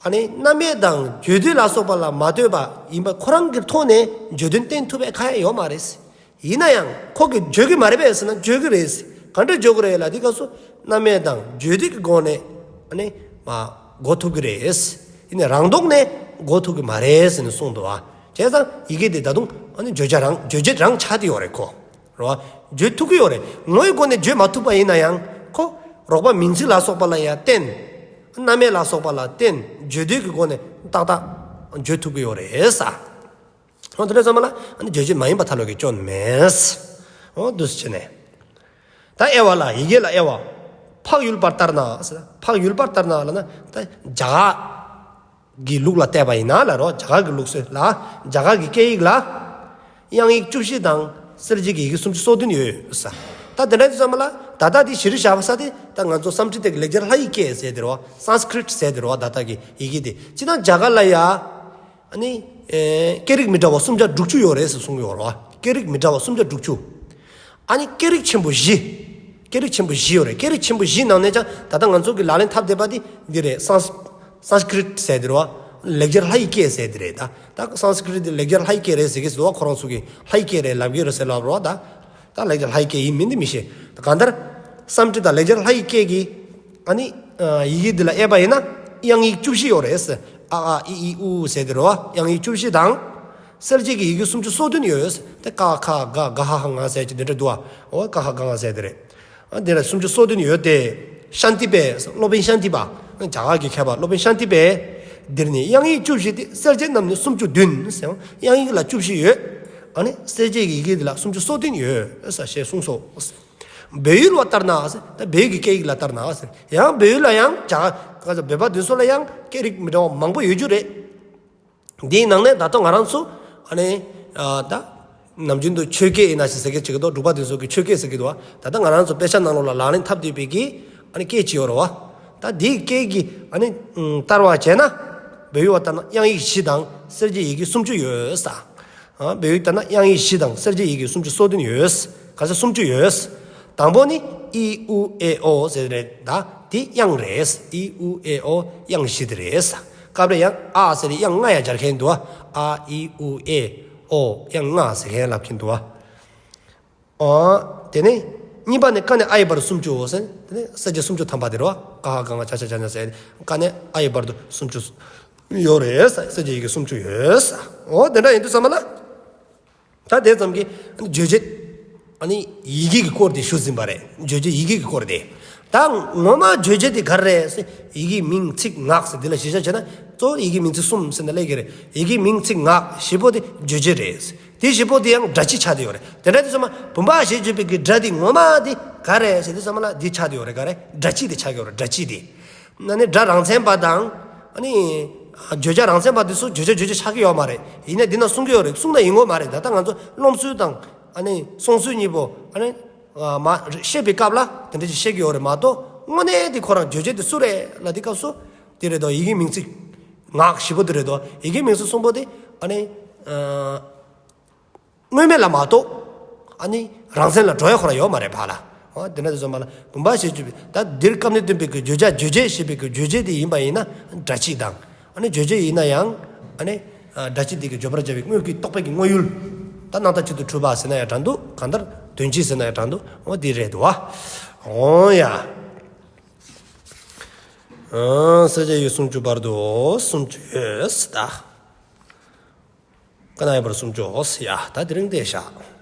ཨ་ནི་རྣམ་དབྱེ་དང་བརྗོད་དོན་ལ་སོགས་པ་ལ་མ་ལྟོས་པ་ཡིན་པ་ཁོ་རང་གི་ཐོག་ནས་བརྗོད་དོན་བསྟན་ཐུབ་པའི་ཁ་ཡ་ཡོད་མ་རེད། ཡིན་ན་ཡང་ཁོ་གིས་བརྗོད་ཀྱི་མ་རེད་པས་ཟེར་ན་བརྗོད་ཀྱི་རེད། ག་འདྲ་བརྗོད་ཀྱི་རེད་ལ་དེ་སྐབས་སུ་རྣམ་དབྱེ་དང་བརྗོད་དོན་གྱི་སྒོ་ནས་ཨ་ནི་མ་གོ་ཐུབ་ཀྱི་རེད། ཡིན་ནའི་རང་ལྡོག་ནས་གོ་ཐུབ་ཀྱི་མ་རེད་ཟེར་ནས་གསུངས་འདུག་བ། བྱས་ཙང་ཡི་གེ་དེ་ད་དུང་ཨ་ནི་བརྗོད་བྱ་རང་བརྗོད་བྱེད་རང་ཆགས་བསྡད་ཡོད་རེད་ཁོ། རེད་བ། བརྗོད་ཐུབ་ཀྱི་ཡོད་རེད། ངོ་བོའི་སྒོ་ནས་བརྗོད་མ་ཐུབ་པ་ཡིན་ན་ཡང་ཁོ་རོགས་པ་མིང་ཚིག་ལ་སོགས་པ་ལ་ཡང་བརྟེན། རྣམ་དབྱེ་ལ་སོགས་པ་ལ་བརྟེན་བརྗོད་དོན་གྱི་སྒོ་ནས་ཏག་ཏག་བརྗོད་ཐུབ་ཀྱི་ཡོད་རེད་ས། འོ་དེ་འདྲ་ཚང་མ་ལ་ཨ་ནི་བརྗོད་བྱེད་མ་ཡིན་པར་ཐལ་བའི་གི་སྐྱོན་མེད། འོ་འདུག་སེ་བྱས་ནས། ད་དབྱེ་བ་ལ་ཡི་གེ་ལ་དབྱེ་བ། འཕགས་ཡུལ་པར་ལྟར་ན་ཟེར། འཕགས་ཡུལ་པར་ལྟར་ན་ལབ་ན་ད་རྒྱ་གར་གི་ལུགས་ལ་བལྟས་པ་ཡིན་ན་ལ་རོ། རྒྱ་གར་གི་ལུགས་སྲོལ་ལ། རྒྱ་གར་གི་སྐད་ཡིག་ལ་དབྱངས་ཡིག་བཅུ་བཞི་དང་གསལ་བྱེད་ཀྱི་ཡི་གེ་སུམ་ཅུ་སོ་བདུན་ཡོད་ས། ད་དེ་འདྲ་ཡིན་ཙང་མ་ལ་ད་ལྟ་དེ་གཞི་རུ་བཞག་པ་ས་དེ་ད་ང་ཚོ་སཾ་སྐྲྀ་ཏ་གི་ལེགས་སྦྱར་ལྷ་ཡིག་སྐད་ཟེར་དེ་རོ། སཾ་སྐྲྀ་ཏ་ཟེར་དེ་རོ། ད་ལྟ་གི་ཡི་གེ་དེ་ཅི་ད་རྒྱ་གར་ལ་ཡ། ཨ་ནི། ཨེ། སྐད་རིགས་མི་འདྲ་བ་སུམ་བརྒྱ་དྲུག་ཅུ་ཡོད་རེད་ཟེར་གསུང་གི་ཡོད་རེད་བ། སྐད་རིགས་མི་འདྲ་བ་སུམ་བརྒྱ་དྲུག་ཅུ། ཨ་ནི་སྐད་རིགས་ཆེན་པོ་བཞི། སྐད་རིགས་ཆེན་པོ་བཞི་ཡོད་རེད། སྐད་རིགས་ཆེན་པོ་བཞི་ནང་ནས་ཀྱང་ད་ལྟ་ང་ཚོ་གི་ལག་ལེན་འཐབ་བསྡད་པ་དེ་འདི་རེད། སཾ་སཾ་སྐྲྀ་ཏ་ཟེར་དེ་རེད་བ། ལེགས་སྦྱར་ལྷ་ཡི་སྐད་ཟེར་དེ་རེད་ད། ད་སཾ་སྐྲྀ་ཏ་དེ་ལེགས་སྦྱར་ལྷ་ཡི་སྐད་རེད་ཟེར་གི་ཟེར་བ། ཁོ་རང་ཚོ་གི་ལྷ་ཡི་སྐད་རེད་ལབ་གི་རེད་ཟེར་ལབ་རེད་བ་ད། ད་ལེགས་སྦྱར་ལྷ་ཡི་སྐད་ཡིན་མིན་དེ་མི་ཤེས། ད་གང་ལྟར། སཾ་སྐྲྀ་ཏ་ལེགས་སྦྱར་ལྷ་ཡི་སྐད་ཀྱི། ཨ་ནི། ཨ། ཡི་གེ་འདི་ལ་དབྱེ་བ་ཡིན་ན། དབྱངས་ཡིག་བཅུ་བཞི་ཡོད་རེད། ཨ་ཨ་ཨི་ཨི་ཨུ་ཟེར་དེ་རེད་བ། དབྱངས་ཡིག་བཅུ་བཞི་དང་། གསལ་བྱེད་ཀྱི་ཡི་གེ་སུམ་ཅུ་སོ་བདུན་ཡོད། དེ་ཀ་ཁ་ག་ག་ཧ་ཧ་ང་ཟེར་གྱི་འདི་འདྲ་འདུག་བ། འོ་ཀ་ཧ་ག་ང་ཟེར་དེ་རེད། ཨ་འདི་ལ་སུམ་ཅུ་སོ་བདུན་ཡོད་དེ། ཤཱནྟི་པའི་སློབ་དཔོན་ཤཱནྟི་པ། རྒྱ་གར་གྱི་མཁས་པ་སློབ་དཔོན་ཤཱནྟི་པས། འདིར་ནི་དབྱངས་ཡིག་བཅུ་བཞི་སྟེ་གསལ་བྱེད་རྣམས་ནི་སུམ་ཅུ་བདུན་ཟེར། དབྱངས་ཡིག་ལ་བཅུ་བཞི་ཡོད། ཨ་ནི་གསལ་བྱེད་ཀྱི་ཡི་གེ་འདི་ལ་སུམ་ཅུ་སོ་བདུན་ཡོད་ས་ཞེས་གསུངས་སོ། བོད་ཡུལ་བ་ལྟར་ན་ཟེར། ད་བོད་ཀྱི་སྐད་ཡིག་ལ་ལྟར་ན་ཟེར། ཡང་བོད་ཡུལ་ལ་ཡང་རྒྱ་གར་བོད་པ་འདི་ཚོ་ལ་ཡང་སྐད་རིགས་མི་འདྲ་བ་མང་པོ་ཡོད་རྒྱུ་རེད། འདིའི་ནང་ནས་ད་ལྟ་ང་རང་ཚོ་ཨ་ནི་ཨ་ད་ནམ་རྒྱུན་དུ་ཆོས་སྐད་ཡིན་ན་ཞིག་ཟེར་གི་བྱེད་ཀྱི་འདུག་འབྲུག་པ་འདི་ཚོ་གི་ཆོས་སྐད་ཟེར་གི་འདུག་ད་ལྟ་ང་རང་ཚོ་དཔེ་ཆ་ནང་ལོགས་ལ་ལག་ལེན་འཐབ་བསྡད་པའི་གི་ཨ་ནི་སྐད་ཅིག་ཡོད་རེད་བ། ད་འདིའི་སྐད་ཀྱི་ཨ་ནི་ཨ་བསྟར་བ་བྱས་ན་བོད་ཡུལ་བ་ལྟར་ན་དབྱངས་ཡིག་བཞི་དང་གསལ་བྱེད་ཡི་གེ་སུམ་ཅུ་ཡོད་ས། ཨ། བོད་ཡིག་ལྟར་ན་དབྱངས་ཡིག་བཞི་དང་གསལ་བྱེད་ཡི་གེ་སུམ་ཅུ་སོ་བདུན་ཡོད། ག་ཚོད་སུམ་ཅུ་ཡོད། དང་པོ་ནི་ཨི་ཨུ་ཨེ་ཨོ་ཟེར་རེད་ད། དེ་དབྱངས་རེད། ཨི་ཨུ་ཨེ་ཨོ་དབྱངས་བཞི་དེ་རེད། སྐབས་རེ་ཡང་ཨ་ཟེར་ཏེ་དབྱངས་ལྔ་ཡང་སྦྱར་མཁན་འདུག་ཨ་ཨི་ཨུ་ཨེ་ཨོ་དབྱངས་ལྔ་ཟེར་མཁན་ལབ་མཁན་འདུག་ཨ། དེ་ནས་གཉིས་པ་ནི་ཀ་ནས་ཨ་ཡི་བར་སུམ་ཅུ་ཟེར། དེ་ནས་གསལ་བྱེད་སུམ་ཅུ་ཐམ་པ་དེ་རེད་བ། ཀ་ཧ་ག་ང་ཅ་ཆ་ཇ་ཉ་ཟེར། ཀ་ནས་ཨ་ཡི་བར་དུ་སུམ་ཅུ་ཡོད་རེད། གསལ་བྱེད་ཡི་གེ་སུམ་ཅུ་ཡོད། འོ་དེ་འདྲ་ཡིན་དུས་ཙམ་པ་ལ། ད་དེ་ཙམ་གྱིས་ཨ་ནི་བརྗོད་བྱ། ཨ་ནི་ཡི་གེ་གི་སྐོར་དེ་ཞུས་ཟིན་པ་རེད། བརྗོད་བྱ་ཡི་གེ་གི་སྐོར་དེ། ད་ངོ་མ་བརྗོད་བྱ་དེ་ག་རེ་རེད་ཟེར། ཡི་གེ་མིང་ཚིག་ངག་ཟེར་དེ་ལ་གཞི་བཞག་བྱས་ན་གཙོ་བོ་ཡི་གེ་མིང་ཚིག་གསུམ་ཟེར་ན་ལས་ཀྱི་རེད། ཡི་གེ་མིང་ཚིག་ངག་བཞི་པོ་དེ་བརྗོད་བྱ་རེད། དེ་བཞི་པོ་དེ་ཡང་སྒྲ་སྤྱི་ཆགས་བསྡད་ཡོད་རེད། དེ་འདྲ་དེ་ཚང་མ་བུམ་པ་ཞེས་བརྗོད་པའི་གི་སྒྲ་དེ་ངོ་མ་དེ་ག་རེ་རེད་ཟེར་དུས་ཙམ་པ་ལ་དེ་ཆགས་བསྡད་ཡོད་རེད། ག་རེ། སྒྲ་སྤྱི་དེ་ཆགས་ཀྱི་ཡོད་རེད། སྒྲ་སྤྱི་དེ། ཨ་ནི་སྒྲ་རང་མཚན་པ་དང་། ཨ་ནི་བརྗོད་བྱ་རང་མཚན་པ་དེ་ཚོ་བརྗོད་བྱ་བརྗོད་བྱ་ཆགས་ཀྱི་ཡོད་མ་རེད། ཡིན་ན་འདི་ན་གསུང་གི་ཡོད་རེད། གསུང་ན་ཡིན་དགོས་མ་རེད། ད་ལྟ་ང་ཚོ་རློམ་ཚུལ་དང་ཨ་ནི་གསུང་ཚུལ་གཉིས་པོ་ཨ་ནི་མ་བཤད་པའི་སྐབས་ལ་དེ་འདྲ་ཞིག་བཤད་ཀྱི་ཡོད་རེད་མ་གཏོགས། དངོས་གནས་དེ་ཁོ་རང་བརྗོད་བྱ་དེ་སུ་རེད་ལབ་དུས་སྐབས་སུ་དེ་རེད་དོ། ཡི་གེ་མིང་ཚིག་ངག་བཞི་པོ་དེ་རེད་དོ། ཡི་གེ་མིང་ཚིག་གསུམ་པོ་དེ་ཨ་ནི། དངོས་མེད་ལ་མ་གཏོགས། ཨ་ནི་རང་མཚན་ལ་འགྲོ་ཡ་ཁོ་རང་ཡོད་མ་རེད་ཕར་ལ། འོ་དེ་འདྲ་དེ་ཚོ་མ་ལ་བུམ་པ་ཞེས་བརྗོད་པའི། ད་འདིར་སྐབས་ནས་སྟོན་པའི་གི་བརྗོད་བྱ། བརྗོད་བྱེད་ཞེས་པའི་གི་བརྗོད་བྱེད་དེ་ཡིན་པ་ཡིན་ན་སྒྲ་སྤྱི་དང་། ཨ་ནི་བརྗོད་བྱེད་ཡིན་ན་ཡང་ཨ་ནི་སྒྲ་སྤྱི་དེ་གི་བརྗོད་པར་བྱ་བའི་དངོས་ཀྱི་རྟོག་པའི་གི་དངོས་ཡུལ། ད་རྣམ་དག་གཅིག་ཏུ་གྲུབ་པ་ཟེར་ན་ཡང་འགྲིག་འདུག་གང་ལྟར་དོན་སྤྱི་ཟེར་ན་ཡང་འགྲིག་འདུག་འོ་དེ་རེད་འདུག་བ། འོ་ཡ། ས་བཅད་ཡིག་སུམ་ཅུ་པ་རེད་དོ། སུམ་ཅུ་ཡོད་ད། ཀ་ན་ཡ་པར་སུམ་ཅུ་ཡ། ད་དེ་རིང་དེ་བཞག